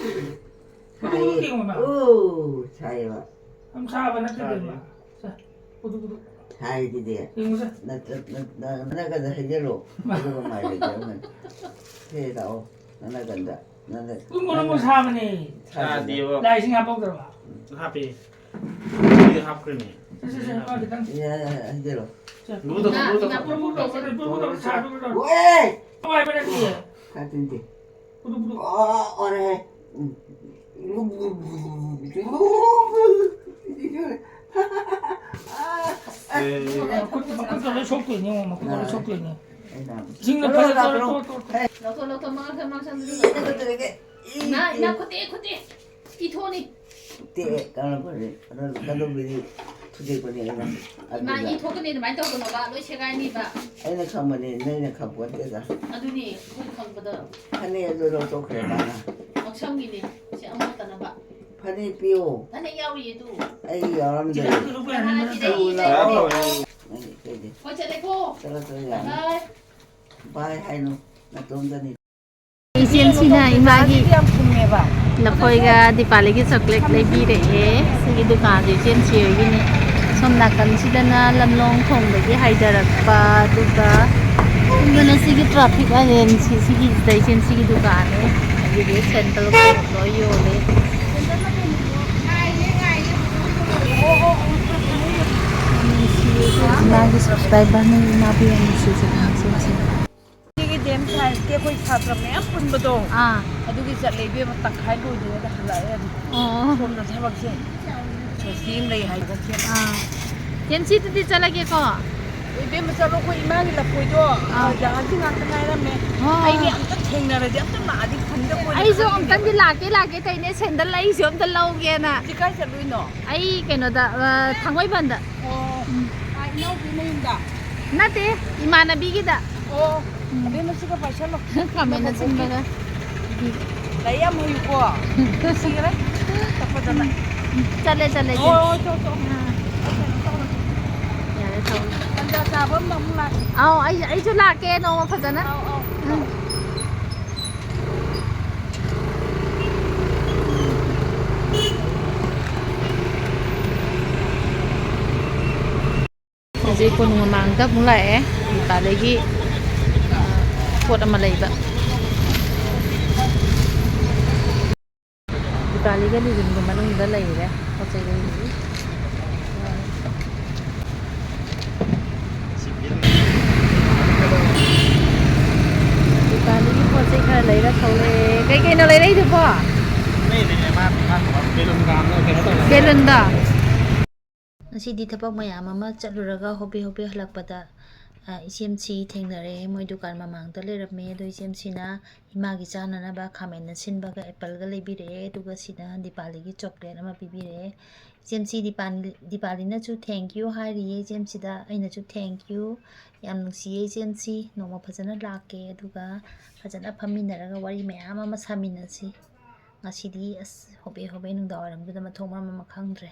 ꯕ꯭ꯔꯨ ꯕ꯭ꯔꯨ ꯇꯦꯛꯊꯣꯛꯑꯦ ꯏꯃꯥ꯫ ꯑꯣ, ꯁꯥꯏꯌꯦꯕ꯫ ꯌꯥꯝ ꯁꯥꯕ ꯅꯠꯇꯦ ꯁꯥꯗꯦ꯫ ꯏꯃꯥ꯫ ꯁꯦ꯫ ꯕ꯭ꯔꯨ ꯕ꯭ꯔꯨ꯫ ꯁꯥꯏꯗꯨꯗꯤ꯫ ꯌꯦꯡꯉꯨꯁꯦ꯫ ꯅꯠ-, ꯅꯠ-, ꯅꯠ-, ꯅꯠꯇ꯭ꯔꯒꯗ ꯍꯩꯖꯜꯂꯣ꯫ ꯑꯗꯨꯒ ꯃꯥꯏ ꯂꯩꯖꯔꯝꯒꯅꯤ꯫ ꯁꯦ ꯂꯥꯛꯑꯣ꯫ ꯅꯅꯥꯀꯟꯗ꯫ ꯅꯅꯥ-, ꯄꯨꯡ ꯃꯔꯨ ꯅꯅꯥ-, ꯁꯥꯕꯅꯦ꯫ ꯁꯥꯗꯦꯕ꯫ ꯁꯥꯗꯦꯕ꯫ ꯂꯥꯏꯁꯤꯡ ꯍꯥꯞꯄꯧꯗ꯭ꯔꯕ? ꯍꯥꯞꯄꯦ꯫ ꯁꯤꯗꯤ ꯍꯥꯞꯈ꯭ꯔꯦꯅꯦ꯫ ꯁꯦ, ꯁꯦ, ꯁꯦ, ꯃꯥ ꯈꯤꯇꯪ꯫ ꯌꯥ, ꯌꯥ, ꯌꯥ, ꯍꯥꯏꯖꯔꯣ꯫ ꯁꯦ꯫ ꯂꯨꯗꯣ, ꯏꯃꯥ, ꯂꯨꯗꯣ꯫ ꯏꯃꯥ, ꯄꯨꯔꯨꯞ, ꯄꯨꯔꯨꯞ ꯇꯧ, ꯄꯨꯔꯨꯞ, ꯄꯨꯔꯨꯞ ꯇꯧ, ꯁꯥ, ꯄꯨꯔꯨꯞ ꯇꯧ꯫ ꯋꯦ! ꯀꯃꯥꯏ ꯄꯥꯏꯔꯛꯀꯦ? ꯈꯔ ꯇꯤꯟꯗꯦ꯫ ꯄꯨꯔꯨꯞ, ꯄꯨꯔꯨꯞ꯫ ꯑꯣ, ꯑꯣꯔꯦ꯫ ꯎꯝ꯫ ꯑꯦ꯫ ꯃꯈꯨꯠ, ꯃꯈꯨꯠꯀ ꯂꯣꯏ ꯁꯣꯛꯇꯣꯏꯅꯦ, ꯌꯦꯡꯉꯣ, ꯃꯈꯨꯠꯀ ꯂꯣꯏ ꯁꯣꯛꯇꯣꯏꯅꯦ꯫ ꯏꯁꯤꯡꯅ ꯐꯖꯅ ꯇꯧꯔ ꯇꯣꯛ, ꯇꯣꯛ, ꯇꯣꯛ꯫ ꯂꯧꯊꯣꯛ, ꯂꯧꯊꯣꯛ, ꯃꯉꯛꯁꯝ, ꯃꯉꯛꯁꯝꯗꯨꯗꯤ ꯂꯧꯊꯣꯛ꯫ ꯏꯃꯥ, ꯏꯃꯥ, ꯈꯨꯠꯇꯦꯛ, ꯈꯨꯠꯇꯦꯛ꯫ ꯏ ꯊꯣꯛꯑꯅꯤ꯫ ꯇꯦꯛꯑꯦ, ꯀꯩꯅꯣ ꯐꯔꯦ꯫ ꯑꯗꯣ ꯀꯩꯅꯣꯒꯤꯗꯤ ꯊꯨꯗꯦꯛꯄꯅꯦ ꯑꯩꯅ꯫ ꯏꯃꯥ, ꯑꯗꯨꯗ ꯏ ꯊꯣꯛꯀꯅꯤ, ꯑꯗꯨꯃꯥꯏꯅ ꯇꯧꯒꯅꯣꯕ, ꯂꯣꯏ ꯁꯦꯒꯥꯏꯅꯤꯕ꯫ ꯑꯩꯅ ꯈꯪꯕꯅꯦ, ꯅꯣꯏꯅ ꯈꯪꯄꯣꯠꯇꯦꯗ꯫ ꯑꯗꯨꯅꯤ, ꯑꯩꯈꯣꯏꯅ ꯈꯪꯕꯗ꯫ ꯐꯅꯦꯛ ꯑꯗꯨ ꯂꯧꯊꯣꯛꯈ꯭ꯔꯦ ꯃꯥꯅ꯫ ꯉꯥꯎꯁꯝꯒꯤꯅꯤ, ꯁꯤ ꯑꯃꯣꯠꯇꯅꯕ꯫ ꯐꯅꯦꯛ ꯄꯤꯌꯣ꯫ ꯐꯅꯦꯛ ꯌꯥꯎꯔꯤꯌꯦ ꯑꯗꯨ꯫ ꯑꯩ ꯌꯥꯎꯔꯝꯗꯦ꯫ ꯀꯅꯥꯅ ꯄꯤꯔꯛꯏ? ꯇꯨ ꯂꯥꯛꯑꯣ꯫ ꯅꯪꯒꯤ ꯀꯩꯒꯤ? ꯍꯣꯏ, ꯆꯠꯂꯦꯀꯣ꯫ ꯆꯠꯂꯣ, ꯆꯠꯂꯣ, ꯌꯥꯔꯦ꯫ ꯕꯥꯏ꯫ ꯕꯥꯏ ꯍꯥꯏꯅꯨ, ꯅꯇꯣꯝꯇꯅꯤ꯫ ꯏꯆꯦꯟꯁꯤꯅ ꯏꯃꯥꯒꯤ ꯌꯥꯝ ꯊꯨꯝꯃꯦꯕ꯫ ꯂꯐꯣꯏꯒ ꯗꯤꯄꯥꯂꯤꯒꯤ ꯆꯣꯀ꯭ꯂꯦꯠ ꯂꯩꯕꯤꯔꯛꯑꯦ꯫ ꯁꯤꯒꯤ ꯗꯨꯀꯥꯟꯁꯦ ꯏꯆꯦꯟꯁꯤ ꯍꯣꯏꯒꯤꯅꯤ꯫ ꯁꯣꯝ ꯅꯥꯀꯟꯁꯤꯗꯅ ꯂꯝꯂꯣꯡ ꯊꯣꯡꯗꯒꯤ ꯍꯥꯏꯊꯔꯛꯄ, ꯑꯗꯨꯒ ꯁꯣꯝꯗꯅ ꯁꯤꯒꯤ traffic ꯑꯥꯏꯂꯦꯟꯁꯤ, ꯁꯤꯒꯤꯁꯤꯗ ꯏꯆꯦꯟꯁꯤꯒꯤ ꯗꯨꯀꯥꯟꯅꯦ꯫ ꯑꯗꯒꯤꯗꯤ ꯁꯦꯟꯗꯜ ꯈꯣꯡꯎꯞ ꯂꯣꯏ ꯌꯣꯜꯂꯦ꯫ ꯏꯃꯥꯒꯤ subscriberꯅꯤ, ꯏꯃꯥꯕꯨ ꯌꯥꯝ ꯅꯨꯡꯁꯤꯖꯕꯅꯤ ꯏꯆꯦꯟꯁꯤ꯫ ꯁꯤꯒꯤ ꯗꯦꯝ ꯁꯥꯏꯟꯁꯀꯤ ꯑꯩꯈꯣꯏ ꯁꯥꯇ꯭ꯔ ꯃꯌꯥꯝ ꯄꯨꯟꯕꯗꯣ, ꯑꯥ꯫ ꯑꯗꯨꯒꯤ ꯆꯠꯂꯦ ꯏꯕꯦꯝꯃ, ꯇꯪꯈꯥꯏ ꯂꯣꯏꯗ꯭ꯔꯤꯉꯩꯗ ꯍꯜꯂꯛꯑꯦ ꯑꯗꯨꯝ꯫ ꯑꯣ꯫ ꯁꯣꯝꯗ ꯊꯕꯛꯁꯦ ꯁꯣꯁꯇꯤ ꯑꯃ ꯂꯩ ꯍꯥꯏꯕ ꯆꯦ꯫ ꯑꯥ꯫ ꯏꯆꯦꯟꯁꯤꯗꯨꯗꯤ ꯆꯠꯂꯒꯦꯀꯣ꯫ ꯏꯕꯦꯝꯃ ꯆꯠꯂꯣ, ꯑꯩꯈꯣꯏ ꯏꯃꯥꯒꯤ ꯂꯐꯣꯏꯗꯣ, ꯑꯥ꯫ ꯑꯥ, ꯖꯍꯥꯟꯁꯤ ꯉꯥꯛꯇ ꯉꯥꯏꯔꯝꯃꯦ꯫ ꯍꯣꯏ꯫ ꯑꯩꯗꯤ ꯑꯝꯇ ꯊꯦꯡꯅꯔꯗꯤ ꯑꯝꯇ ꯂꯥꯛꯑꯗꯤ ꯐꯅꯤꯗ ꯀꯣꯏꯕ ꯑꯩꯁꯨ ꯆꯠꯅꯤꯡꯉꯦ꯫ ꯑꯝꯇꯪꯗꯤ ꯂꯥꯛꯀꯦ ꯂꯥꯛꯀꯦ ꯇꯧꯔꯤꯅꯦ, ꯁꯦꯟꯗꯜ ꯑꯩꯁꯨ ꯑꯝꯇ ꯂꯧꯒꯦꯅ꯫ ꯍꯧꯖꯤꯛ ꯀꯥꯏ ꯆꯠꯂꯨꯏꯅꯣ? ꯑꯩ ꯀꯩꯅꯣꯗ, ꯑ, ꯊꯥꯡꯃꯩꯕꯟꯗ꯫ ꯑꯣ꯫ ꯎꯝ꯫ ꯑꯥ, ꯏꯅꯥꯎꯄꯤ ꯃꯌꯨꯝꯗ? ꯅꯠꯇꯦ, ꯏꯃꯥꯟꯅꯕꯤꯒꯤꯗ꯫ ꯑꯣ, ꯎꯝ꯫ ꯑꯕꯦꯝꯃ ꯁꯤꯒ ꯄꯥꯏꯁꯜꯂꯣ꯫ ꯈꯥꯃꯦꯟ ꯑꯁꯤꯟꯕꯒ꯫ ꯂꯥꯏꯔꯤꯛ ꯌꯥꯝ ꯍꯩꯀꯣ꯫ ꯅꯨꯡꯁꯤꯈ꯭ꯔꯦ꯫ ꯇꯞꯄꯗꯅ꯫ ꯆꯠꯂꯦ, ꯆꯠꯂꯦ, ꯍꯣꯏ, ꯆꯠꯂꯦ꯫ ꯍꯣꯏ, ꯆꯣ, ꯆꯣ꯫ ꯑꯥ꯫ ꯌꯥꯔꯦ, ꯊꯝꯃꯦ꯫ ꯇꯟꯖꯥ ꯆꯥꯕ ꯑꯃ ꯑꯃꯨꯛ ꯂꯥꯛꯀꯦ꯫ ꯑꯧ, ꯑꯩ, ꯑꯩꯁꯨ ꯂꯥꯛꯀꯦ ꯅꯣꯡꯃ ꯐꯖꯅ꯫ ꯑꯧ, ꯑꯧ꯫ ꯎꯝ꯫ ꯍꯧꯖꯤꯛ ꯀꯣꯅꯨꯡ ꯃꯃꯥꯡꯗ ꯑꯃꯨꯛ ꯂꯥꯛꯑꯦ꯫ ꯗꯤꯄꯥꯂꯤꯒꯤ, ꯑ, ꯄꯣꯠ ꯑꯃ ꯂꯩꯕ꯫ ꯗꯤꯄꯥꯂꯤꯒ ꯂꯤꯕꯤꯡꯒꯤ ꯃꯅꯨꯡꯗ ꯂꯩꯔꯦ꯫ ꯄꯣꯠ ꯆꯩ ꯂꯩꯔꯤ꯫ ꯈꯔ ꯂꯩꯔ ꯊꯣꯛꯂꯛꯑꯦ꯫ ꯀꯩꯀꯩꯅꯣ ꯂꯩꯔꯛꯏꯗꯨꯕꯣ? ꯂꯩꯔꯦ, ꯃꯥ ꯃꯥ ꯕꯦꯂꯨꯟ ꯀꯥꯝꯅ ꯀꯩꯅꯣ ꯇꯧꯔꯦ꯫ ꯕꯦꯂꯨꯟꯗꯣ꯫ ꯉꯁꯤꯗꯤ ꯊꯕꯛ ꯃꯌꯥꯝ ꯑꯃ ꯆꯠꯂꯨꯔꯒ ꯍꯣꯕꯦ ꯍꯣꯕꯦ ꯍꯜꯂꯛꯄꯗ, ꯑ, ꯏꯆꯦꯝꯁꯤ ꯊꯦꯡꯅꯔꯦ꯫ ꯃꯣꯏ ꯗꯨꯀꯥꯟ ꯃꯃꯥꯡꯗ ꯂꯩꯔꯝꯃꯦ꯫ ꯑꯗꯣ ꯏꯆꯦꯝꯁꯤꯅ ꯏꯃꯥꯒꯤ ꯆꯥꯅꯅꯕ ꯈꯥꯃꯦꯟ ꯑꯁꯤꯟꯕꯒ ꯑꯦꯄꯜꯒ ꯂꯩꯕꯤꯔꯛꯑꯦ꯫ ꯑꯗꯨꯒ ꯁꯤꯅ ꯗꯤꯄꯥꯂꯤꯒꯤ ꯆꯣꯀ꯭ꯂꯦꯠ ꯑꯃ ꯄꯤꯕꯤꯔꯛꯑꯦ꯫ ꯏꯆꯦꯝꯁꯤ ꯗꯤꯄꯥꯟ-, ꯗꯤꯄꯥꯂꯤꯅꯁꯨ thank you ꯍꯥꯏꯔꯤꯌꯦ ꯏꯆꯦꯝꯁꯤꯗ꯫ ꯑꯩꯅꯁꯨ thank you꯫ ꯌꯥꯝ ꯅꯨꯡꯁꯤꯌꯦ ꯏꯆꯦꯝꯁꯤ꯫ ꯅꯣꯡꯃ ꯐꯖꯅ ꯂꯥꯛꯀꯦ, ꯑꯗꯨꯒ ꯐꯖꯅ ꯐꯝꯃꯤꯟꯅꯔꯒ ꯋꯥꯔꯤ ꯃꯌꯥꯝ ꯑꯃ ꯁꯥꯃꯤꯟꯅꯁꯤ꯫ ꯉꯁꯤꯗꯤ ꯑꯁ ꯍꯣꯕꯦ ꯍꯣꯕꯦ ꯅꯨꯡꯗꯥꯡ ꯋꯥꯏꯔꯝꯗꯨꯗ ꯃꯊꯣꯡ ꯃꯔꯝ ꯑꯃ ꯈꯪꯗ꯭ꯔꯦ꯫